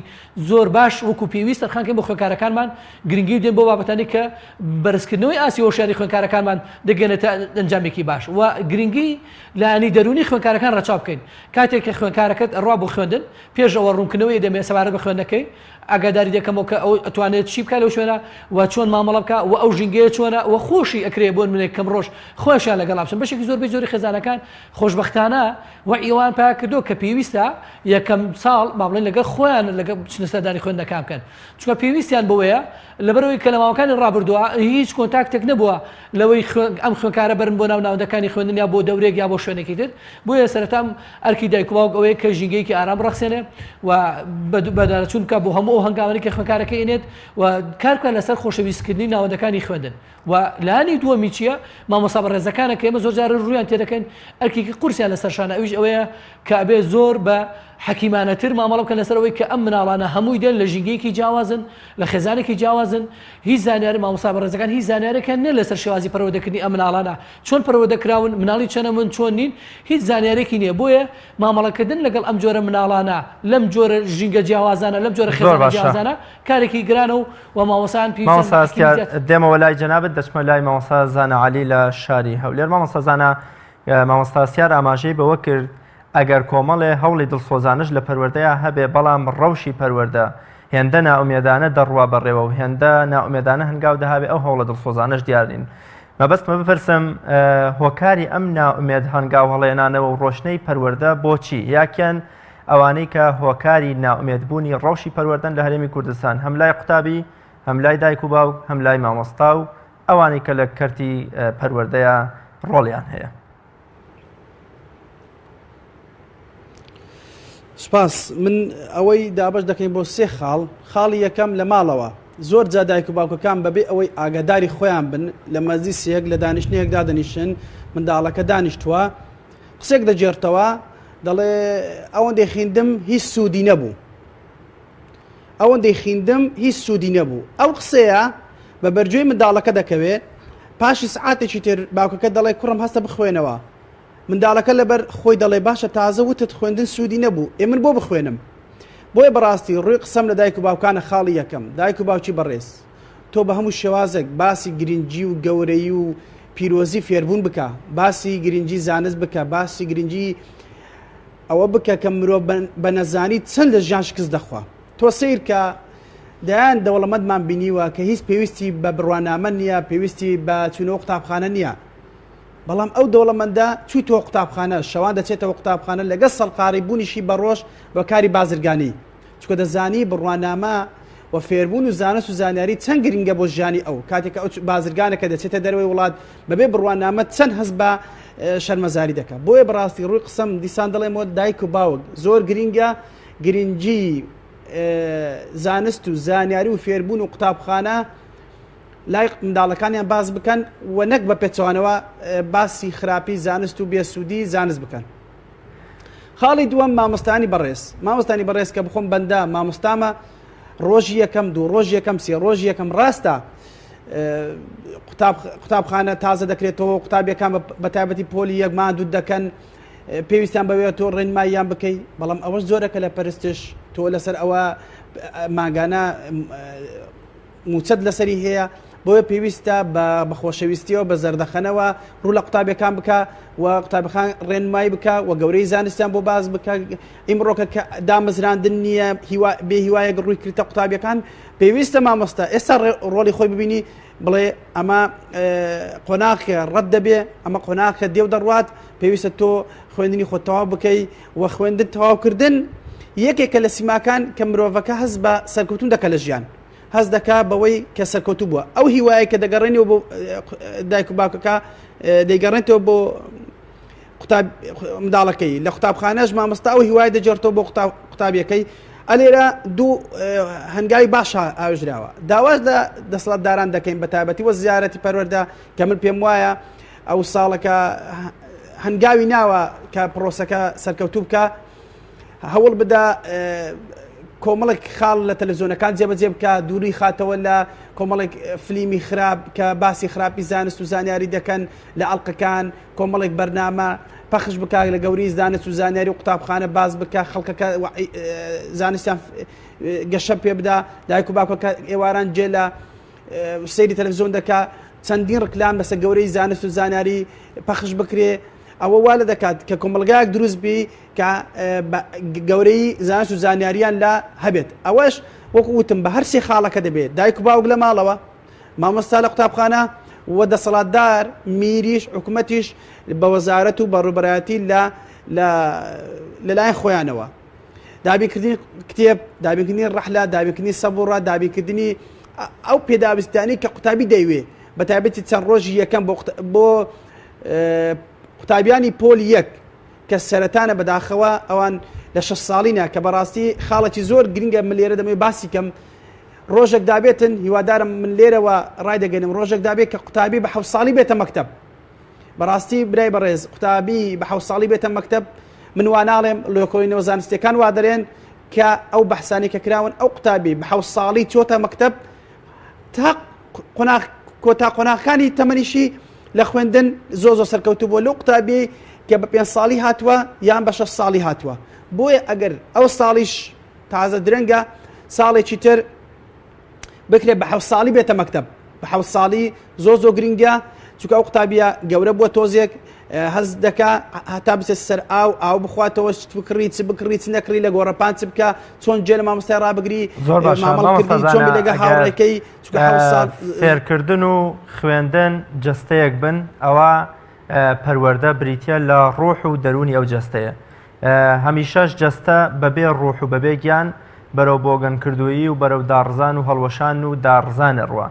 زۆر باش وەکو پێویست تەرخان کەین بۆ خوێندکارەکانمان گرنگی بدەین بۆ بابەتانی کە بەرزکردنەوەی ئاستی هۆشیاری خوێندکارەکانمان دەگەێنێتە ئەنجامێکی باش و گرنگی لایەنی دەروونی خوێندکارەکان ڕەچاو بکەین کاتێک کە خوێندکارەکەت ئەڕوا بۆ خوێندن پێش ئەوە ڕوونکردنەوەی دەمێ سەبارەت بە خوێندنەکەی. ئاگاداری دەکەمەوە کە ئەو ئەتوانێت چی بکات لەو شوێنە و چۆن مامەڵە بکات و ئەو ژینگەیە چۆنە و خۆشی ئەکرێ بۆ نمونە کەم ڕۆژ خۆشیان لەگەڵا بچن بەشێکی زۆربەی زۆری خێزانەکان خۆشبەختانە وەعی ئەوان پیا کردووە کە پێویستە یەکەم ساڵ با بڵێن لەگەڵ خۆیان لەگەڵ بچنە سەردانی خوێندنەکان بکەن چونکە پێویستیان بەوەیە لەبەرئەوەی کە لە ماوەکانی ڕابردووە هیچ کۆنتاکتێک نەبووە لەوەی ئەم خوێندکارە بەرن بۆ ناو ناوەندەکانی خوێندن یا بۆ دەورێک یا بۆ شوێنێکی تر بۆیە سەرەتا ئەرکی دایک و باوک ئەوەیە کە ژینگەیەکی ئارام بڕەخسێنێ و بەدواداچوون بکات بۆ هەموو ئەو هەنگاوانەی کە خوێندکارەکە ئەینێت و کار بکات لەسەر خۆشەویستکردنی ناوەندەکانی خوێندن و لایەنی دووەمی چییە مامۆستا بەڕێزەکانە کە ئێمە زۆر جار ڕوویان تێدەکەین ئەرکێکی قورسیان لەسەر شانە ئەویش ئەوەیە کە ئەبێ زۆر بە حەکیمانەتر مامەڵە بکەن لەسەر ئەوەی کە ئەم مناڵانە هەمووی دێن لە ژینگەیەکی جیاوازن لە خێزانێکی جیاوازن هیچ زانیاری مامۆستا بەڕێزەکان هیچ زانیارێکیان نیە لەسەر شێوازی پەروەردەکردنی ئەم مناڵانە چۆن پەروەردە کراون مناڵی چەنە من چۆن نین هیچ زانیارێکی نیە بۆیە مامەڵەکردن لەگەڵ ئەم جۆرە مناڵانە لەم جۆرە ژینگە جیاوازانە لەم جۆرە
زۆر
خێزانە
باشە.
جیاوازانە کارێکی گرانە و و مامۆستایان پێویستیان
مامۆستا
بە حەکیمی
هەستیار
زیاتر.
دێمەوە لای جەنابت دەچمە لای مامۆستا زانا عەلی لە شاری هەولێر مامۆستا زانا مامۆستا هەستیار ئاماژەی بەوە کرد ئەگەر کۆمەڵێ هەوڵی دڵسۆزانەش لە پەروەردەیا هەبێ بەڵام ڕەوشی پەروەردە هێندە نائومێدانە دەڕوا بەڕێوە و هێندە نائومێدانە هەنگاو دەهاوێ ئەو هەوڵە دڵسۆزانەش دیار نین. مەبەستمە بپرسم هۆکاری ئەم نائومێد هەنگاو هەڵێنانەوە و ڕۆشنەی پەروەردە بۆچی یاکیان ئەوانەی کە هۆکاری نائومێدبوونی ڕەوشی پەروەردەن لە هەرێمی کوردستان هەم لای قوتابی هەم لای دایک و باوک هەم لای مامۆستا و ئەوانەی کە لە کەرتی پەروەردەیە ڕۆڵیان هەیە.
سپاس من ئەوەی دابش دەکەین بۆ سێ خاڵ خاڵی یەکەم لە ماڵەوە زۆر جا دایک و باوکەکان بەبێ ئەوەی ئاگاداری خۆیان بن لە مەجلیسێک لە دانیشتنێک دادەنیشن منداڵەکە دانیشتووە قسێک دەگێڕتەوە دەڵێ ئەوەندەی خیندم هیچ سوودی نەبوو ئەوەندەی خیندم هیچ سوودی نەبوو ئەو قسەیە بە بەرگوێی منداڵەکە دەکەوێ پاشی سعاتێکی تر باوکەکە دەڵێ کوڕم هەستە بخوێنەوە منداڵەکە لەبەر خۆی دەڵێ باشە تازە وتت خوێندن سوودی نەبوو ئێ من بۆ بخوێنم بۆیە بەڕاستی ڕووی قسەم لە دایک و باوکانە خاڵی یەکەم دایک و باوکی بەڕێز تۆ بە هەموو شێوازێک باسی گرنگی و گەورەی و پیرۆزی فێربوون بکە باسی گرنگی زانست بکە باسی گرنگی ئەوە بکە کە مرۆڤ بە نەزانی چەند لە ژیان شکست دەخوا. تۆ سەیر کە دەیان دەوڵەمەندمان بینیوە کە هیچ پێویستی بە بڕوانامە نییە، پێویستی بە چوونەوە قوتابخانە نییە. بەڵام ئەو دەوڵەمەندە چوویتەوە قوتابخانە، شەوان دەچێتەوە قوتابخانە لەگەڵ سەرقاڵی بوونیشی بە ڕۆژ بە کاری بازرگانی. چونکە دەزانی بڕوانامە و فێربوون و زانست و زانیاری چەند گرنگە بۆ ژیانی ئەو کاتێک کە ئەو بازرگانەکە دەچێتە دەرەوەی وڵات بەبێ بڕوانامە چەند هەست بە شەرمەزاری دەکات بۆیە بەڕاستی ڕووی قسەم دیسان دەڵێمەوە دایک و باوک زۆر گرنگە گرنگی زانست و زانیاری و فێربوون و قوتابخانە لای منداڵەکانیان باس بکەن و نەک بە پێچەوانەوە باسی خراپی زانست و بێسوودی زانست بکەن. خاڵی دووەم مامۆستانی بەڕێز مامۆستانی بەڕێز کە بخۆم بەندە مامۆستامە ڕۆژی یەکەم دوو ڕۆژ یەکەم سێ ڕۆژ یەکەم ڕاستە قوتابخانە تازە دەکرێتەوە قوتابیەکان بە تایبەتی پۆلی یەک ماندوو دەکەن پێویستیان بەوێت تۆ ڕێنماییان بکەیت بەڵام ئەوەش زۆرەکە لە پەرستش تۆ لەسەر ئەوە ماگانە مووچەت لەسەری هەیە، بۆیە پێویستە بە بە خۆشەویستیەوە بە زەردەخەنەوە ڕوو لە قوتابیەکان بکە و قوتابخان ڕێنمایی بکە و گەورەی زانستیان بۆ باس بکە ئیمڕۆکە کە دامەزراندن نییە هیوا بێ هیوایەک ڕووی کردە قوتابیەکان پێویستە مامۆستا ئێستا ڕۆڵی خۆی ببینی بڵێ ئەمە قۆناخێ ڕەت دەبێ ئەمە قۆناخە دێو دەڕوات پێویستە تۆ خوێندنی خۆ تەواو بکەی و خوێندن تەواوکردن یەکێکە لە سیماکان کە مرۆڤەکە هەست بە سەرکەوتون دەکە لە ژیان هەست دەکا بەوەی کە سەرکەوتوو بووە ئەو هیوایە کە دەگەڕێنەوە بۆ دایک و باوکەکە دەیگەڕێنێتەوە بۆ قوتاب منداڵەکەی لە قوتابخانەش مامۆستا ئەو هیوای دەجێڕتەوە بۆ قوتابیەکەی ئەلێرە دوو هەنگاوی باشە ئاوێژراوە داواش لە دەسەڵاتداران دەکەین بە تایبەتی وە زیارەتی پەروەردە کە من پێم وایە ئەو ساڵەکە هەنگاوی ناوە کە پرۆسەکە سەرکەوتوو بکە هەوڵ بدە کۆمەڵێک خاڵ لە تەلەڤزیۆنەکان جێبەجێ بکە دووری خاتەوە لە کۆمەڵێک فلیمی خراپ کە باسی خراپی زانست و زانیاری دەکەن لە ئەڵلقەکان کۆمەڵێک بەرنامە پەخش بک لە گەوری زانست و زانیاری و قوتابخانە باز بکە خەڵکەکە زانستیان گەشە پێ بدا دایک و باوکەکە ئێواران جێ لە سەیری تەلەڤزیۆن دەکا چەندین ڕکلام بەسە گەورەی زانست و زانیاری پەخش بکرێ ئەوە وا لە دەکات کە کۆمەلگایەک دروست بی کە گەورەی زانست و زانیاریان لە هەبێت ئەوەش وەکو وتم بە هەرسێ خاڵەکە دەبێت دایک و باوک لە ماڵەوە مامۆستا لە قوتابخانە و دەسەڵاتدار میریش حکومەتیش بە وەزارەت و بەڕێوەبەرایەتی لە لەلایەن خۆیانەوە دابینکردنی کتێب دابینکردنی ڕەحلە دابینکردنی سەبوڕە دابینکردنی ئەو پێداویستیانی کە قوتابی دەیوێ بە تایبەتی چەند ڕۆژی یەکەم بۆ قوتابیانی پۆلی یەک کە سەرەتانە بەداخەوە ئەوان لە شە ساڵینە کە بەڕاستی خاڵێکی زۆر گرنگە من لێرە دەمەوێت باسی کەم ڕۆژێک دابێتن هیوادارم من لێرەوە ڕایدەگەنم ڕۆژێک دابێت کە قوتابی بە حەو ساڵی بێتە مەکتب بەڕاستی برای بەڕێز قوتابی بە حەو ساڵی بێتە مەکتب من وا ناڵێم لێکۆڵینەوە زانستیەکان وا دەرێن کە ئەو بەحسانی کە کراون ئەو قوتابی بە حەو ساڵی چۆتە مەکتب تا قۆناغ کۆتا قۆناغەکانی تەمەنیشی لە خوێندن زۆ زۆ سەرکەوتوو بووە لەو قوتابی کە بە پێ ساڵی هاتووە یان بە شەش ساڵی هاتووە بۆیە ئەگەر ئەو ساڵیش تازە درەنگە ساڵێکی تر بکرێت بە حەو ساڵی بێتە مەکتب بە حەو ساڵی زۆر زۆر گرنگە چونکە ئەو قوتابیە گەورە بووە تۆزێک هەز دەکا هەتا بچێت سەر ئاو ئاو بخواتەوە چ بکڕی چ بکڕی چ نەکڕی لە گۆڕەپان چ بکە چۆن جێ لە مامۆستای ڕابگری
زۆر باشە
مامەڵەکردنی
مامۆستا
چۆن
زانا،
لەگە
ئەگەر،
هاوڕێکەی چونکە حەوت ساڵ
فێرکردن و خوێندن جەستەیەک بن ئەوە پەروەردە بریتە لە ڕۆح و دەروونی ئەو جەستەیە هەمیشەش جەستە بەبێ ڕۆح و بەبێ گیان بەرەو بۆگەنکردوویی و بەرەو داڕزان و هەڵوەشان و داڕزان ئەڕوا.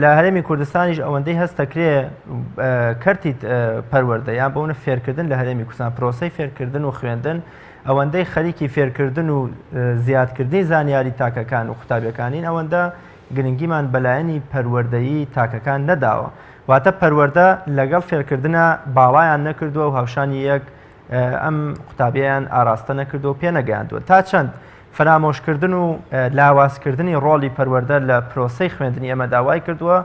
لە هەرێمی کوردستانیش ئەوەندەی هەست دەکرێ کەرتی پەروەردە یان بەونە فێرکردن لە هەرێمی کوردستان پرۆسەی فێرکردن و خوێندن ئەوەندەی خەریکی فێرکردن و زیادکردنی زانیاری تاکەکان و قوتابیەکانین ئەوەندە گرنگیمان بەلایەنی پەروەردەیی تاکەکان نەداوە واتە پەروەردە لەگەڵ فێرکردنە باڵایان نەکردووە و هاوشانی یەک ئەم قوتابیان ئاراستە نەکردو و پێنەگەیاندووە تا چەند فەرامۆشکردن و لاوازکردنی ڕۆڵی پەروەردە لە پرۆسەی خوێندنی ئێمەدا وای کردووە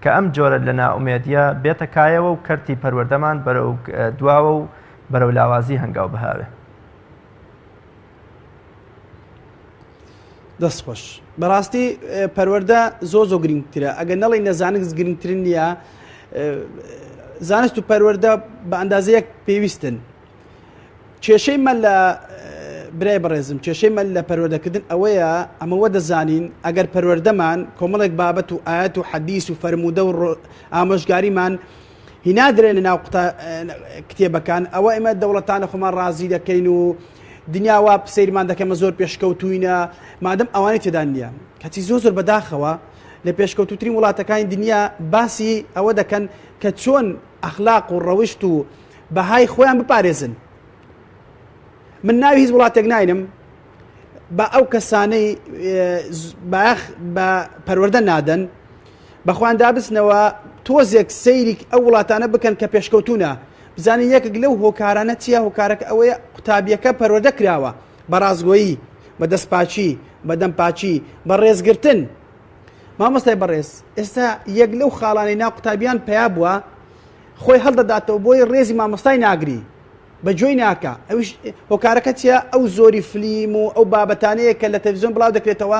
کە ئەم جۆرە لە نائومێدیە بێتە کایەوە و کەرتی پەروەردەمان بەرەو دواوە و بەرەو لاوازی هەنگاو بهاوێ.
دەست خۆش بەڕاستی پەروەردە زۆ زۆ گرنگترە ئەگەر نەڵی نەزانست گرنگترین نییە زانست و پەروەردە بە ئەندازەیەک پێویستن کێشەی مە لە برای بەڕێزم کێشەی مە لە پەروەردەکردن ئەوەیە ئەمەوە دەزانین ئەگەر پەروەردەمان کۆمەڵێک بابەت و ئاەت و حەدیس و فەرموودە و ئامۆژگاریمان هینادرێنە ناو کتێبەکان ئەوە ئێمە دەوڵەتانە خۆمان ڕازی دەکەین و دنیا وا سەیرمان دەکەمە زۆر پێشکەوتوینە مادەم ئەوانەی تێدان نییە کەچی زۆر زۆر بەداخەوە لە پێشکەوتوترین وڵاتەکانی دنیا باسی ئەوە دەکەن کە چۆن ئەخلاق و ڕەوشت و بەهای خۆیان بپارێزن من ناوی هیچ وڵاتێک ناینم بە ئەو کەسانەی بایەخ بە پەروەردە نادەن بەخوان دابچنەوە تۆزێک سەیری ئەو وڵاتانە بکەن کە پێشکەوتونە بزانین یەکێک لەو هۆکارانە چییە هۆکارەکە ئەوەیە قوتابیەکە پەروەردە کراوە بە ڕاستگۆیی بە دەستپاچی بە دەمپاچی بە ڕێزگرتن مامۆستای بەڕێز ئێستا یەک لەو خاڵانەی ناو قوتابیان پیا بووە خۆی هەڵدەداتەوە بۆی ڕێزی مامۆستای ناگری بە گوێی ناکا ئەویش هۆکارەکە چیە ئەو زۆری فلیم و ئەو بابەتانەیە کە لە تەلەڤیزیۆن بڵاو دەکرێتەوە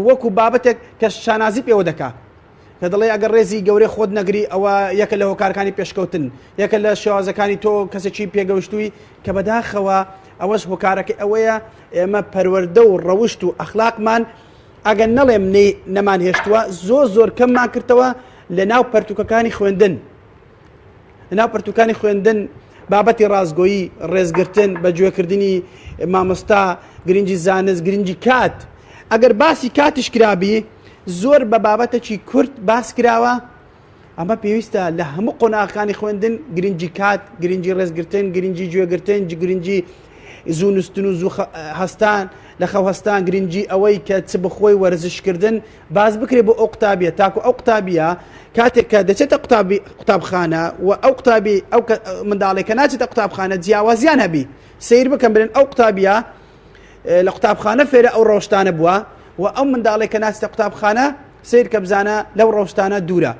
وەکو بابەتێک کە شانازی پێوە دەکا کە دەڵێ ئەگەر ڕێزی گەورەی خۆت نەگری ئەوە یەکە لە هۆکارەکانی پێشکەوتن یەکە لە شێوازەکانی تۆ کەسێکی پێگەوشتووی کە بەداخەوە ئەوەش هۆکارەکەی ئەوەیە ئێمە پەروەردە و ڕەوشت و ئەخلاقمان ئەگەر نەڵێم نەمان هێشتووە زۆر زۆر کەممان کردەوە لە ناو پەرتوکەکانی خوێندن لەناو پەرتوکانی خوێندن بابەتی ڕاستگۆیی، ڕێزگرتن، بەگوێکردنی مامۆستا، گرنگی زانست، گرنگی کات. ئەگەر باسی کاتیش کرابی زۆر بە بابەتێکی کورت باس کراوە، ئەمە پێویستە لە هەموو قۆناغەکانی خوێندن گرنگی کات، گرنگی ڕێزگرتن، گرنگی گوێگرتن، گرنگی زوو نووستن و زوو هەستان، لە خەو هەستان، گرنگی ئەوەی کە چ بخۆی، وەرزشکردن، باس بکرێت بۆ ئەو قوتابیە تاکو ئەو قوتابیە کاتێک کە دەچێتە قوتابی قوتابخانە و ئەو قوتابی ئەو منداڵێک کە ناچێتە قوتابخانە جیاوازیان هەبی سیر بکەم برێن ئەو قوتابیە لە قوتابخانە فێرە ئەو ڕەوشتانە بووە و ئەو منداڵێک کە ناچێتە قوتابخانە سیر کە بزانە لەو ڕەوشتانە دوورە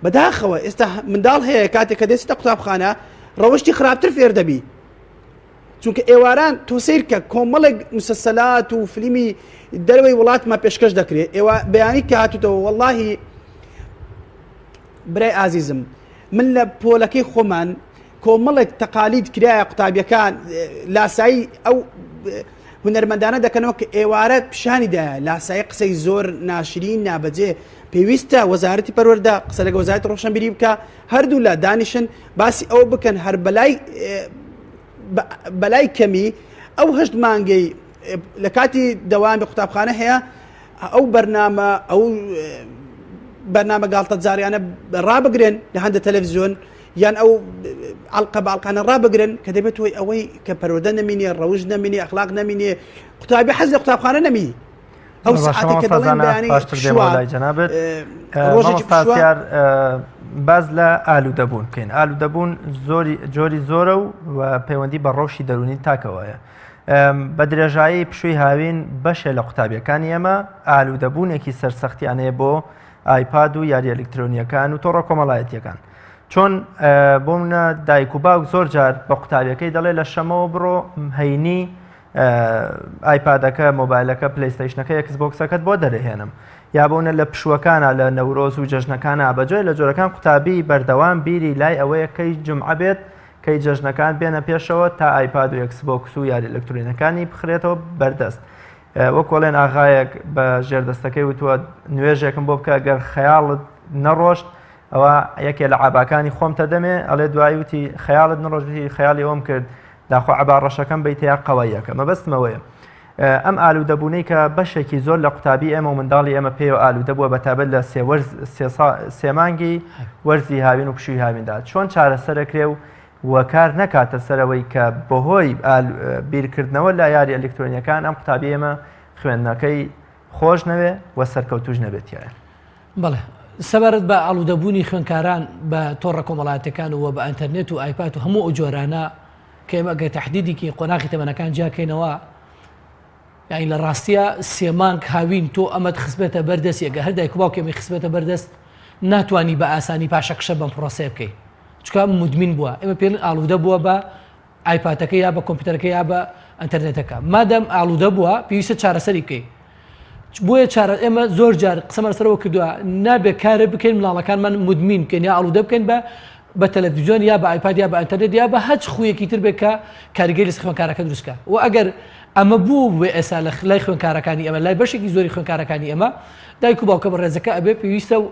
بەداخەوە ئێستا منداڵ هەیە کاتێک کە دەچێتە قوتابخانە ڕەوشتی خراپتر فێر دەبی چونکە ئێواران تۆ سەیر کە کۆمەڵێک مسەسەلات و فلیمی دەرەوەی وڵاتمان پێشکەش دەکرێت ئێوە بەیانی کە هاتوتەوە وەڵاهی برای ئازیزم من لە پۆلەکەی خۆمان کۆمەڵێک تەقالید کرایە قوتابیەکان لاسایی ئەو. هونەرمەندانە دەکەنەوە کە ئێوارە پیشانی دایە لاسایی قسەی زۆر ناشرین نابەجێ پێویستە وەزارەتی پەروەردە قسە لەگە وەزارەتی ڕۆشنبیری بکە هەردوو لا دانیشن باسی ئەوە بکەن هەر بەلای بەلای کەمی ئەو هەشت مانگەی لە کاتی دەوامی قوتابخانە هەیە ئەو بەرنامە ئەو بەرنامە گاڵتەجاریانە ڕابگرن لە هەندە تەلەڤزیۆن یان ئەو ئەڵقە باڵقانە ڕابگرن کە دەبێت هۆی ئەوەی کە پەروەردە نەمینێ ڕەوش نەمینێ ئەخلاق نەمینێ قوتابی حەز لە قوتابخانە نەمی ئەو ساعتێک کە دەڵێن بەیانی
پاشتر دێمەوە لای جەنابت ڕۆژێکی پرسیار باز لە ئالوودەبوون بکەین ئالوودەبوون زۆری جۆری زۆرە و پەیوەندی بە ڕەوشی دەرونی تاکەوەیە بە درێژایی پشووی هاوین بەشێ لە قوتابیەکانی ئێمە ئالوودەبوونێکی سەرسەختیانەیە بۆ ئایپاد و یاری ئەلکترۆنیەکان و تۆڕە کۆمەڵایەتیەکان چۆن بۆ منە دایک و باوک زۆر جار بە قوتابیەکەی دەڵێ لە شەمەوە بڕۆ هەینی ئایپادەکە مۆبایلەکە پلەیستەیشنەکە ئێکس بۆکسەکەت بۆ دەرهێنم یا بۆنە لە پشووەکانە لە نەورۆز و جەژنەکانە بەجۆی لە جۆرەکان قوتابی بەردەوام بیری لای ئەوەیە کەی جمعە بێت کەی جەژنەکان بێنە پێشەوە تا ئایپاد و ئێکس بۆکس و یاری ئەلکترۆنەکانی بخرێتەوە بەردەست وەک وەڵێن ئاغایەک بە ژێردەستەکەی وتووە نوێژێکم بۆ بکە گەر خەیاڵت نەڕۆشت ئەوە یەکێ لە عاباکانی خۆم تەدەمێ ئەڵێ دوایی وتی خەیاڵت نەڕۆشت وتی خەیاڵی ئەوم کرد داخۆ عەبا ڕەشەکەم بیتە یا قەواییەکە مەبەستم ئەوەیە ئەم ئالوودەبوونەی کە بەشێکی زۆر لە قوتابی ئێمە و منداڵی ئێمە پێیەوە ئالوودە بووە بەتابەت لە سێ مانگی وەرزی هاوین و پشووی هاویندا چۆن چارەسەرەکرێ و و کار نەکاتە سەرەوەی کە بەهۆی بیرکردنەوە لە یاری ئەلکترۆنیەکان ئەم قوتابی ئێمە خوێندنەکەی خۆش نەوێ و سەرکەوتوش نەبێتیایە.
بەڵێ سەبارەت بە ئاڵوودەبوونی خوێندکاران بە تۆڕە کۆمەڵایەتەکان و بە ئەتەرنێت و ئایپات و هەموو ئەو جۆرانە کە ئێمە گەر تەحدیدێکی قۆناغی تەمەنەکان جیاکەینەوە یعنی لە ڕاستیە سێ مانگ هاوین تۆ ئەمەت خستبێتە بەردەست ئەگە هەر دایک و باوکێ ئەمەی خستبێتە بەردەست ناتوانی بە ئاسانی پاشەکشە بەم پرۆسەیە بکەی چونکە مدمین بووە ئێمە پێ ئاڵوودە بووە بە ئایپاتەکە یا بە کۆمپیوتەرەکە یا بە ئەتەرنێتەکە مادەم ئاڵوودە بووە پێویستە چارەسەری بکەی بۆیە چارە ئێمە زۆر جار قسەمان لەسەرەوە کردووە نابێت کارێ بکەین مناڵەکانمان مدمین بکەین یا ئاڵوودە بکەین بە بە تەلەڤیزیۆن یا بە ئایپاد یا بە ئەتەرنێت یا بە هەچ خویەکی تر بێت کە کاریگەری لەسەر خوێندکارەکە دروست بکات و ئەگەر ئەمە بوو بێ ئێستا لە لای خوێندکارەکانی ئێمە لای بەشێکی زۆری خوێندکارەکانی ئێمە دایک و باوکە بەڕێزەکە ئەبێ پێویستە و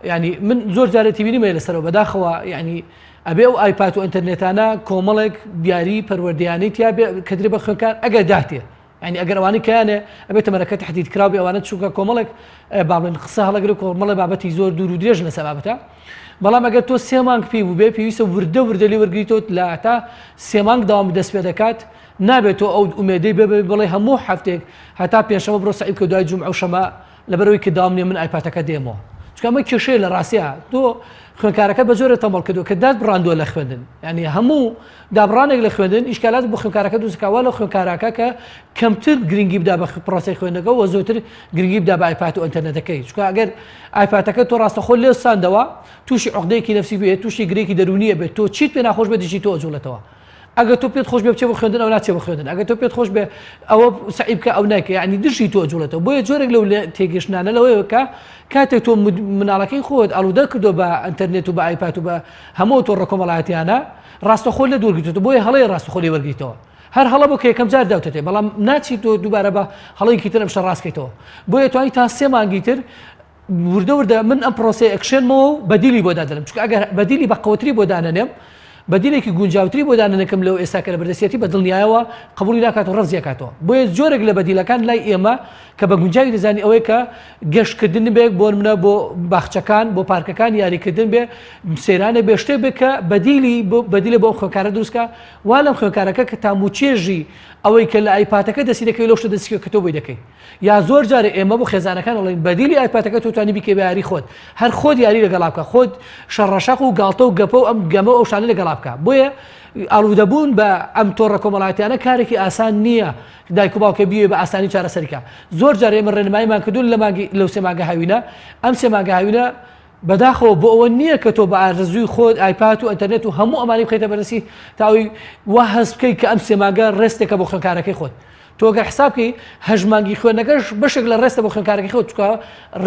ینی من زۆر جارێ تیبینیم هەیە لەسەرەوە بەداخەوە یعنی ئەبێ ئەو ئایپاد و ئەتەرنێتانە کۆمەڵێک دیاری پەروەردەیانەی تیا بێ کە درێ بە خوێندکار ئەگەر داتێ یانی ئەگەر ئەوانەی کەیانێ ئەبێ تەمەنەکە تەحدید کراو بێ ئەوانە چونکە کۆمەڵێک با بڵێن قسە هەڵەگرە کۆمەڵێ بابەتی زۆر دوور و درێژ لەسەر بابەتە بەڵام ئەگەر تۆ سێ مانگ پێی بوو بێ پێویستە وردە وردە لێ وەرگریتەوە لە تا سێ مانگ داوام دەست پێ دەکات نابێت تۆ ئەو ئومێدەی بێ بڵێ هەموو هەفتێک هەتا پێنجشەممە بڕۆ سەعی بکە دوای جومعە و شەمە لەبەرئەوەی کە داوام نیە من ئایپاتەکە دێمەوە چونکە ئەمە کێشەیە لە ڕاستیا تۆ خوێندکارەکە بە جۆرە تەمەڵ کردووە کە دات بڕاندووە لە خوێندن یعنی هەموو دابڕانێک لە خوێندن ئیشکالات بۆ خوێندکارەکە دروستکە وا لە خوێندکارەکە کە کەمتر گرنگی بدا بە پرۆسەی خوێندنەکە و زۆرتر گرنگی بدا بە ئایپات و ئینتەرنێتەکەی چونکە ئەگەر ئایپاتەکە تۆ ڕاستەخۆ لێ ساندەوە تووشی عقدەیەکی نەفسی بێت تووشی گرێکی دەروونیە بێت تۆ چیت پێ ناخۆش بێت دژی تۆ ئەجوڵێتەوە ئەگەر تۆ پێت خۆش بێ بچێ بۆ خوێندن ئەو ناچێ بۆ خوێندن ئەگەر تۆ پێت خۆش بێ ئەوە سەعی بکە ئەو نایکە یعنی دژی تۆ ئەجوڵێتەوە بۆیە جۆرێک لەو تێگەشتنانە لەوەیە کە کاتێک تۆ مناڵەکەی خۆت ئالوودە کردو بە ئەتەرنێت و بە ئایپات و بە هەموو تۆڕە کۆمەڵایەتیانە ڕاستەخۆ لە دوورگرتووە بۆیە هەڵەیە ڕاستەخۆ لێ وەرگریتەوە هەر هەڵە بۆ کە یەکەم جار داوتەتێ بەڵام ناچیت تۆ دووبارە بە هەڵەیەکی تر ئەم شتە ڕاستکەیتەوە بۆیە توانی تا سێ مانگی تر وردە وردە من ئەم پرۆسەیە ئەکشێنمەوە و بەدیلی بۆ دادەنم چونکە ئەگەر بەدیلی بە قەوەتری بۆ دانەنێم بەدیلێکی گونجاوتری بۆ دانەنەکەم لەو ئێستا کە لە بەردەستیەتی بە دڵنیایەوە قبوڵی ناکات و ڕەفزی ئەکاتەوە بۆیە جۆرێک لە بەدیلەکان لای ئێمە کە بە گونجاوی دەزانی ئەوەیە کە گەشتکردن بێت بۆ نمونە بۆ باخچەکان بۆ پارکەکان یاریکردن بێ سەیرانێ بێ شتێک بێ کە بەدیلی بەدیلە بۆ ئەو خوێندکارە دروستکە وا لەم خوێندکارەکە کە تام و چێژی ئەوەی کە لە ئایپاتەکە دەستی دەکەوێت لەو شتە دەستی کە تۆ بۆی دەکەی یا زۆر جارێ ئێمە بۆ خێزانەکان ئەڵێین بەدیلی ئایپاتەکە تۆ توانی بیکەی بە یاری خۆت هەر خۆت یاری لەگەڵا بکە خۆت شەڕەشەق و گاڵتە و گەپە و ئەم گەمە و ئەو شتانە لەگەڵا بکە بۆیە ئالوودەبوون بە ئەم تۆڕە کۆمەڵایەتیانە کارێکی ئاسان نییە دایک و باوکە بیەوێ بە ئاسانی چارەسەری کە زۆر جار ئێمە ڕێنماییمان کردوون لە مانگی لەو سێ مانگە هاوینە ئەم سێ مانگە هاوینە بەداخەوە بۆ ئەوە نییە کە تۆ بە ئارەزووی خۆت ئایپات و ئەتەرنێت و هەموو ئەمانەی بخەیتە بەردەستی تا ئەوی وا هەست بکەیت کە ئەم سێ مانگە ڕێستێکە بۆ خوێندکارەکەی خۆت. تۆ گەر حساب کەی هەشت مانگی خوێندنەکەش بەشێک لە ڕێستە بۆ خوێندکارەکەی خۆت چکە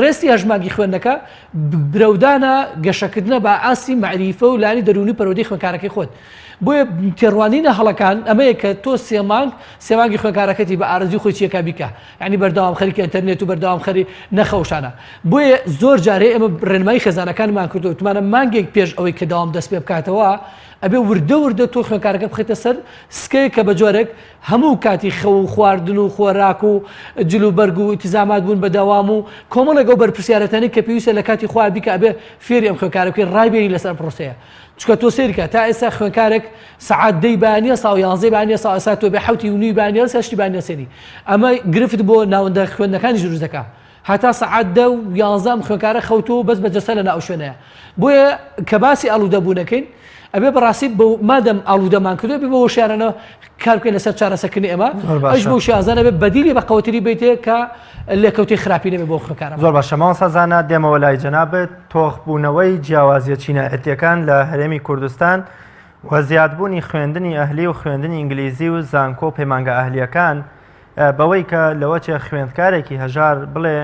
ڕێستی هەشت مانگی خوێندنەکە برەودانە گەشەکردنە بە ئاستی مەعریفە و لانی دەروونی پەروەردەی خوێندکارەکەی خۆت بۆیە تێڕوانینە هەڵەکان ئەمەیە کە تۆ سێ مانگ سێ مانگی خوێندکارەکەتی بە ئارەزوی خۆی چیەکە بیکە یعنی بەردەوام خەریکە ئینتەرنێت و بەردەوام خەری نەخەوشانە بۆیە زۆر جارێ ئێمە ڕێنمایی خێزانەکانمان کردو وتمانە مانگێک پێش ئەوەی کە داوام دەست پێ بکاتەوە ئەبێ وردە وردە تۆ خوێندکارەکە بخەیتە سەر سکەیەک کە بە جۆرێک هەموو کاتی خەو و خواردن و خۆراک و جل و بەرگ و ئیتزامات بوون بە دەوام و کۆمەڵێک ئەو بەرپرسیارەتانەی کە پێویستە لە کاتی خۆیان بیکا ئەبێ فێری ئەم خوێندکارە بکەی ڕایبێنی لەسەر ئەم پرۆسەیە چونکە تۆ سەیرکە تا ئێستا خوێندکارێک سەعات دەی بەیانیە ساو یانزەی بەیانیە ساو ئێستا تۆ بێ حەوتی و نیوی بەیانیە هەشتی بەیانیە سێنی ئەمە گرفت بۆ ناوەندە خوێندنەکانیش دروست دەکا هەتا سەعات دە و یانزە ئەم خوێندکارە خەوتووە و بەس بە جەستە لەناو ئەو شوێنەیە. بۆیە کە باسی ئاڵوودە بوون ئەکەین ئەبێ بەڕاستی بە مادەم ئاڵوودەمان کردووە بێ بە هۆشیارانە کار بکەین لەسەر چارەسەرکردنی ئەمە
زۆر
ئەویش
باشە.
بەو شێوازانە بێ بەدیلی بە قەوەتری بیتێ کە لێکەوتەی خراپی نەبێ بۆ خوێندکارەمان.
زۆر باشە مامۆستا زانا دێمەوە لای جەنابت تۆخبوونەوەی جیاوازیە چینایەتیەکان لە هەرێمی کوردستان و زیادبوونی خوێندنی ئەهلی و خوێندنی ئینگلیزی و زانکۆ و پەیمانگا ئەهلیەکان بەوەی کە لەوەچێ خوێندکارێکی هەژار بڵێ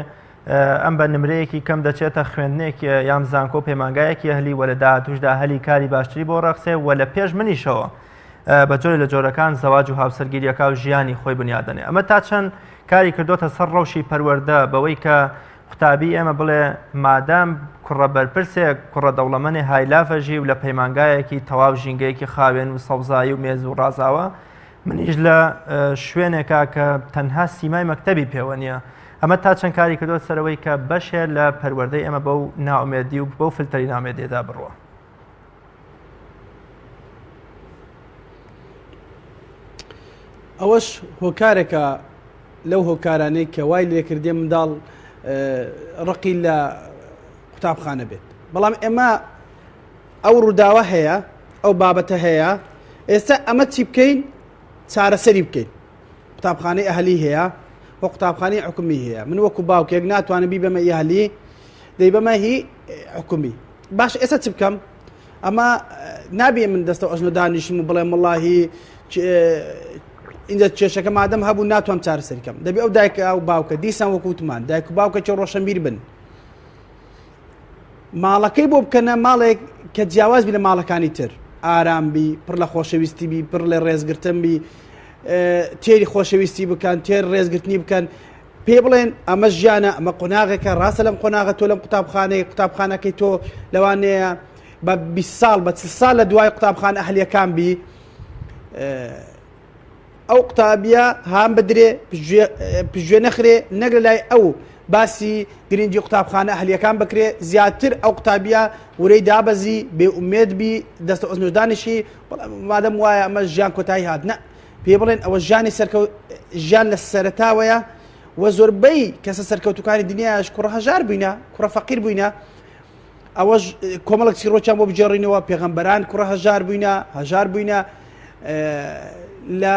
ئەم بە نمرەیەکی کەم دەچێتە خوێندنێک یان زانکۆ پەیمانگایەکی ئەهلی وە لە داهاتوشدا هەلی کاری باشتری بۆ ڕەخسێ و لە پێش منیشەوە بە جۆرە لە جۆرەکان زەواج و هاوسەرگیریەکە و ژیانی خۆی بنیادەنێ ئەمە تا چەند کاری کردوتە سەر ڕەوشی پەروەردە بەوەی کە قوتابی ئێمە بڵێ مادام کوڕە بەرپرسێک کوڕە دەوڵەمەنێ هایلافەژی و لە پەیمانگایەکی تەواو ژینگەیەکی خاوێن و سەوزایی و مێز و ڕازاوە منیش لە شوێنێکا کە تەنها سیمای مەکتەبی پێوە نییە ئەمە تا چەند کاری کردووە سەرەوەی کە بەشێ لە پەروەردەی ئێمە بەو ناومێدی و بەو فلتەری نامێدێدا بڕوە.
ئەوەش هۆکارێکە لەو هۆکارانەی کە وای لێکردێ منداڵ ڕقی لە قوتابخانە بێت بەڵام ئێمە ئەو ڕووداوە هەیە ئەو بابەتە هەیە ئێستا ئەمە چی بکەین چارەسەری بکەین قوتابخانەی ئەهلی هەیە و قوتابخانەی حکومی هەیە من وەکو باوکێک ناتوانم بیبەمە ئەهلی دەیبەمە هی حکومی باش ئێستا چ بکەم ئەمە نابێ من دەستە ئەژنۆ دانیشم و بڵێم وڵاهی اینجا کێشەکە مادەم هەبوو ناتوانم چارەسەریکەم دەبێ ئەو دایکە ئەو باوکە دیسان وەکوتمان دایک و باوکە چێ ڕۆشنبیر بن ماڵەکەی بۆ بکەنە ماڵێک کە جیاواز بی لە ماڵەکانی تر ئارام بی پڕ لە خۆشەویستی بی پڕ لە ڕێزگرتن بی تێری خۆشەویستی بکەن تێر ڕێزگرتنی بکەن پێ بڵێن ئەمە ژیانە ئەمە قۆناغێکە ڕاستە لەم قۆناغە تۆ لەم قوتابخانەی قوتابخانەکەی تۆ لەوانەیە بە 20 ساڵ بە ساڵ لە دوای قوتابخانە ئەهلیەکان بی ئەو قوتابیە هان بدرێ پشتگوێ نەخرێ نەک لە لای ئەو باسی گرنگی قوتابخانە ئەهلیەکان بکرێ زیاتر ئەو قوتابیە ورەی دابەزی بێ ئومێد بی دەستە ئەزنۆدانیشی مادەم وایە ئەمە ژیان کۆتایی هات نە پێ بڵێن ئەوە ژیانی سەرکەوت ژیان لە سەرەتاوەیە و زۆربەی کەسە سەرکەوتوکانی دنیاش کوڕە هەژار بووینە کوڕە فەقیر بووینە ئەوەش کۆمەڵک چیڕۆکیان بۆ بگێڕینەوە پێغەمبەران کوڕە هەژار بووینە هەژار بووینە لە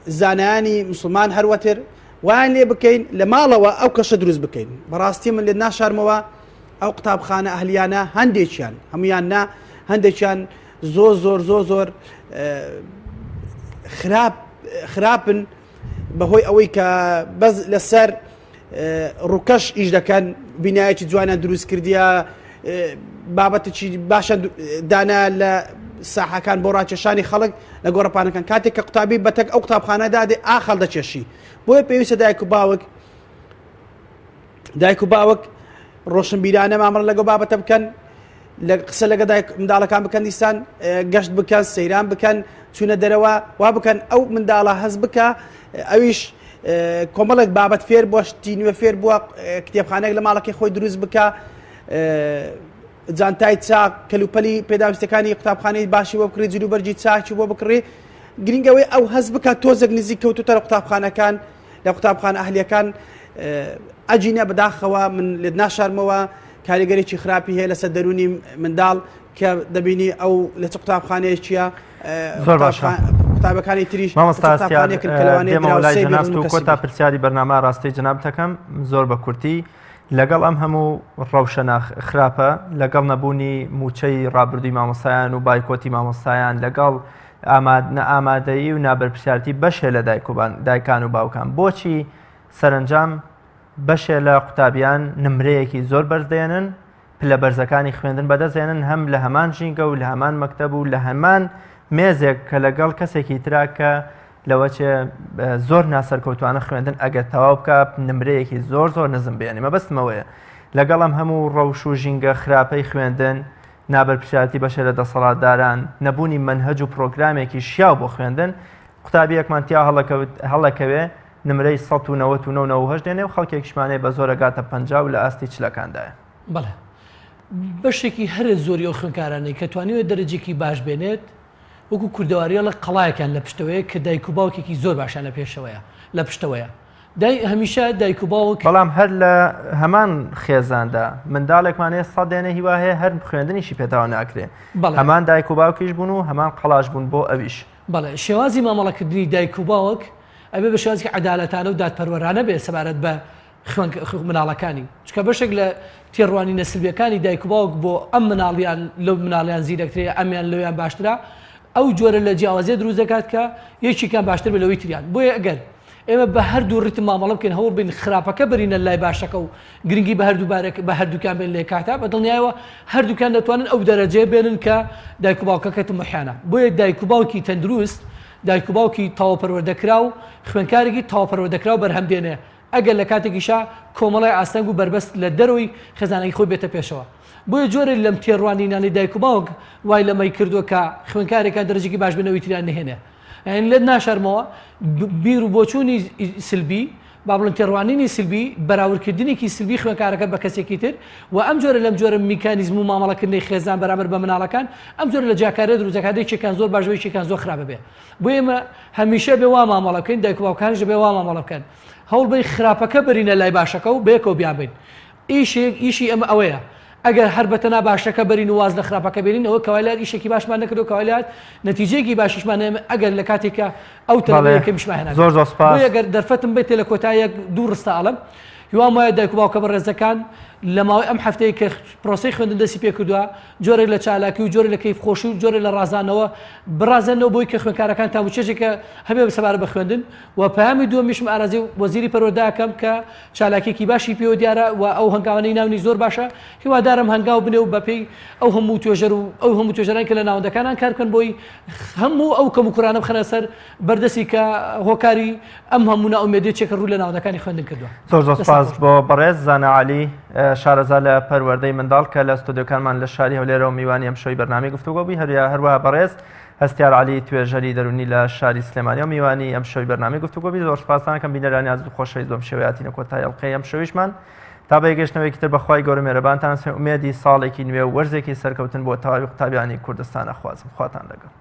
زانایانی مسلمان هەروەتر وایان لێ بکەین لە ماڵەوە ئەو کەشە دروست بکەین بەڕاستی من لێ ناشارمەوە ئەو قوتابخانە ئەهلیانە هەندێکیان هەمویان نا هەندێکیان زۆر زۆر زۆر زۆر خراپ خراپن بەهۆی ئەوەی کە بەس لەسەر ڕووکەش ئیش دەکەن بینایەکی جوانیان دروست کردیە بابەتێکی باشە دانا لە ساحەکان بۆ ڕاکێشانی خەڵک لە گۆڕەپانەکان کاتێک کە قوتابی بەتەک ئەو قوتابخانەدا دێ ئاخەڵ دەکێشی بۆیە پێویستە دایک و باوک دایک و باوک ڕۆشنبیرانە مامەڵە لەگەڵ بابەتە بکەن لە قسە لەگە دایک منداڵەکان بکەن دیسان گەشت بکەن سەیران بکەن چوونە دەرەوە وا بکەن ئەو منداڵە هەز بکە ئەویش کۆمەڵێک بابەت فێر بووە شتی نوێ فێر بووە کتێبخانێک لە ماڵەکەی خۆی دروست بکە جانتای چاک کەلوپەلی پێداویستەکانی قوتابخانەی باشی بۆ بکڕی جلوبەرگی چاکی بۆ بکڕی گرنگەوەی ئەو هەست بکات تۆزێک نزیک کەوتوتە لە قوتابخانەکان لە قوتابخانە ئەهلیەکان ئەجینە بەداخەوە من لێت ناشارمەوە کاریگەرێکی خراپی هەیە لەسەر دەرونی منداڵ کە دەبینی ئەو لە چ قوتابخانەیەکیە
زۆر باشە
قوتابەکانی تریش
کۆتا پرسیاری بەرنامە ڕاستی جنابتەکەم زۆر بە کورتی لەگەڵ ئەم هەموو ڕەوشە خراپە لەگەڵ نەبوونی موچەی ڕابردووی مامۆستایان و بایکۆتی مامۆستایان لەگەڵ. نائامادەیی و نابەرپرسیارتی بەشێ لە دایکان و باوکان بۆچی سەرەنجام بەشێ لە قوتابیان نمرەیەکی زۆر بەرز دێنن پلە بەرزەکانی خوێندن بەدەستێنن هەم لە هەمان ژینگە و لە هەمان مەکتەب و لە هەمان مێزێک کە لەگەڵ کەسێکی ترا کە لەوەچێ زۆر ناسەرکەوتوانە خوێندن ئەگەر تەواو بکە نمرەیەکی زۆر زۆر نزم بێنێ مەبەستمەوەیە لەگەڵ ئەم هەموو ڕەوش و ژینگە خراپەی خوێندن نابەرپرسیارەتی بەشێ لە دەسەڵاتداران نەبوونی مەنهەج و پرۆگرامێکی شیاو بۆ خوێندن قوتابیەکمان تیا هەڵەکەوێ نمرەی 199 98 دێنێ و خەڵکێکیشمان هەیە بە زۆر ئەگاتە 50 و لە ئاستی چلەکاندایە.
بەڵێ بەشێکی هەرە زۆری ئەو خوێندکارانەی کە توانیوە دەرەجێکی باش بێنێت وەکو کوردەواری ئەڵێ قەڵایەکیان لە پشتەوەیە کە دایک و باوکێکی زۆر باشیان لە پێشەوەیە لە پشتەوەیە دای هەمیشە دایک و باوک
بەڵام هەر لە هەمان خێزاندا منداڵێکمان هەیە سەدێنە هیوا هەیە هەر خوێندنیشی پێتاوە ناکرێ هەمان دایک و باوکیش بوون و هەمان قەڵاش بوون بۆ ئەویش.
بەڵێ شێوازی مامەڵەکردنی دایک و باوک ئەبێ بە شێوازێکی عەدالەتانە و دادپەروەرانە بێت سەبارەت بە خوێن مناڵەکانی چونکە بەشێک لە تێڕوانینە سلبیەکانی دایک و باوک بۆ ئەم مناڵیان لەو مناڵیان زیرەکترە ئەمیان لەویان باشترە ئەو جۆرە لە جیاوازیە دروست دەکات کە یەکێکیان باشتر بێت لەوەی تریان بۆیە ئەگەر ئێمە بە هەردوو ڕیتم مامەڵە بکەین هەوڵ بین خراپەکە بەرینە لای باشەکە و گرنگی بە هەردوو بارێک بە هەردووکیان بێن لێ کاتا بە دڵنیایەوە هەردووکیان دەتوانن ئەو دەرەجەیە بێنن کە دایک و باوکەکە تموحیانە بۆیە دایک و باوکی تەندروست دایک و باوکی تەواو پەروەردەکراو خوێندکارێکی تەواو پەروەردەکراو بەرهەم دێنێ ئەگەر لە کاتێکیشا کۆمەڵێ ئاستەنگ و بەربەست لە دەرەوەی خێزانەکەی خۆی بێتە پێشەوە. بۆیە جۆرێ لەم تێڕوانینانەی دایک و باوک وای لەمەی کردووە کە خوێندکارێکیان دەرەجەکی باش بێنێ ئەوی تریان نەهێنێ. یانی لێت ناشارمەوە بیر و بۆچوونی سلبی، با بڵێم تێڕوانینی سلبی، بەراوردکردنێکی سلبی خوێندکارەکە بە کەسێکی تر و ئەم جۆرە لەم جۆرە میکانیزم و مامەڵەکردنەی خێزان بەرامبەر بە مناڵەکان ئەم جۆرە لە جیاکاریە دروست دەکات یەکێکیان زۆر باش بێ یەکێکیان زۆر خراپ بێ. بۆیە ئێمە هەمیشە بێ وا مامەڵە بکەین دایک و باوکانیش دەبێ وا مامەڵە بکەن هەوڵ بەین خراپەکە بەرینە لای باشەکە و بەیەکەوە بیانبەین ئیشێک ئیشی ئەمە ئەوەیە ئەگەر هەر بەتەنا باشەکە بەرین و واز لە خراپەکە بێنین ئەوە کەوای لات ئیشێکی باشمان نەکردو کەوای لات نەتیجەیەکی باشیشمان نەیەمە ئەگەر لە کاتێکا ئەو تەلەبەیە کەمیشمان هێنا
زۆر زۆر سپاس
بۆیە گەر دەرفەتم بێتێ لە کۆتاییەک دوو ڕستە ئەڵێم هیوام وایە دایک و باوکە بەڕێزەکان لە ماوەی ئەم هەفتەیە کە پرۆسەی خوێندن دەستی پێکردووە جۆرێک لە چالاکی و جۆرێک لە کەیف خۆشی و جۆرێک لە ڕازانەوە بڕازێنەوە بۆی کە خوێندکارەکان تام و چێژێکە هەبێ سەبارەت بە خوێندن و پەیامی دووەمیشم ئاراستەی وەزیری پەروەردە ئەکەم کە چالاکیەکی باشی پێوە دیارە و ئەو هەنگاوانەی ناونی زۆر باشە هیوادارم هەنگاو بنێ و بەپێی ئەو هەموو توێژەر و ئەو هەموو توێژەران کە لە ناوەندەکانان کار بکەن بۆی هەموو ئەو کەموکورانە بخەنە سەر بەردەستی کە هۆکاری ئەم هەموو نائومێدیە چێکە ڕوو لە ناوەندەکانی خوێندن کردووە.
زۆر زۆر سپاس بۆ بەڕێز زانا عەلی شارەزا لە پەروەردەی منداڵ کە لە ستۆدیۆکانمان لە شاری هەولێرەوە میوانی ئەمشەوی بەرنامەی گفتوگۆ بووی هەرویا هەروەها بەڕێز هەستیار عەلی توێژەری دەروونی لە شاری سلێمانی و میوانی ئەمشەوی بەرنامەی گفتوگۆ بی زۆر سپاستان ئەکەم بینەرانی ئازیز و خۆشەویست بەم شێوەیە هاتینە کۆتایی ئەڵقەی ئەمشەویشمان تا بە یەکگەشتنەوەیەکی تر بەخوای گەورە مێرەبانتان ئەسپێم ئومێدی ساڵێکی نوێ و وەرزێکی سەرکەوتن بۆ تەواوی قوتابیانی کوردستان ئەخوازم خواتان لەگەڵ.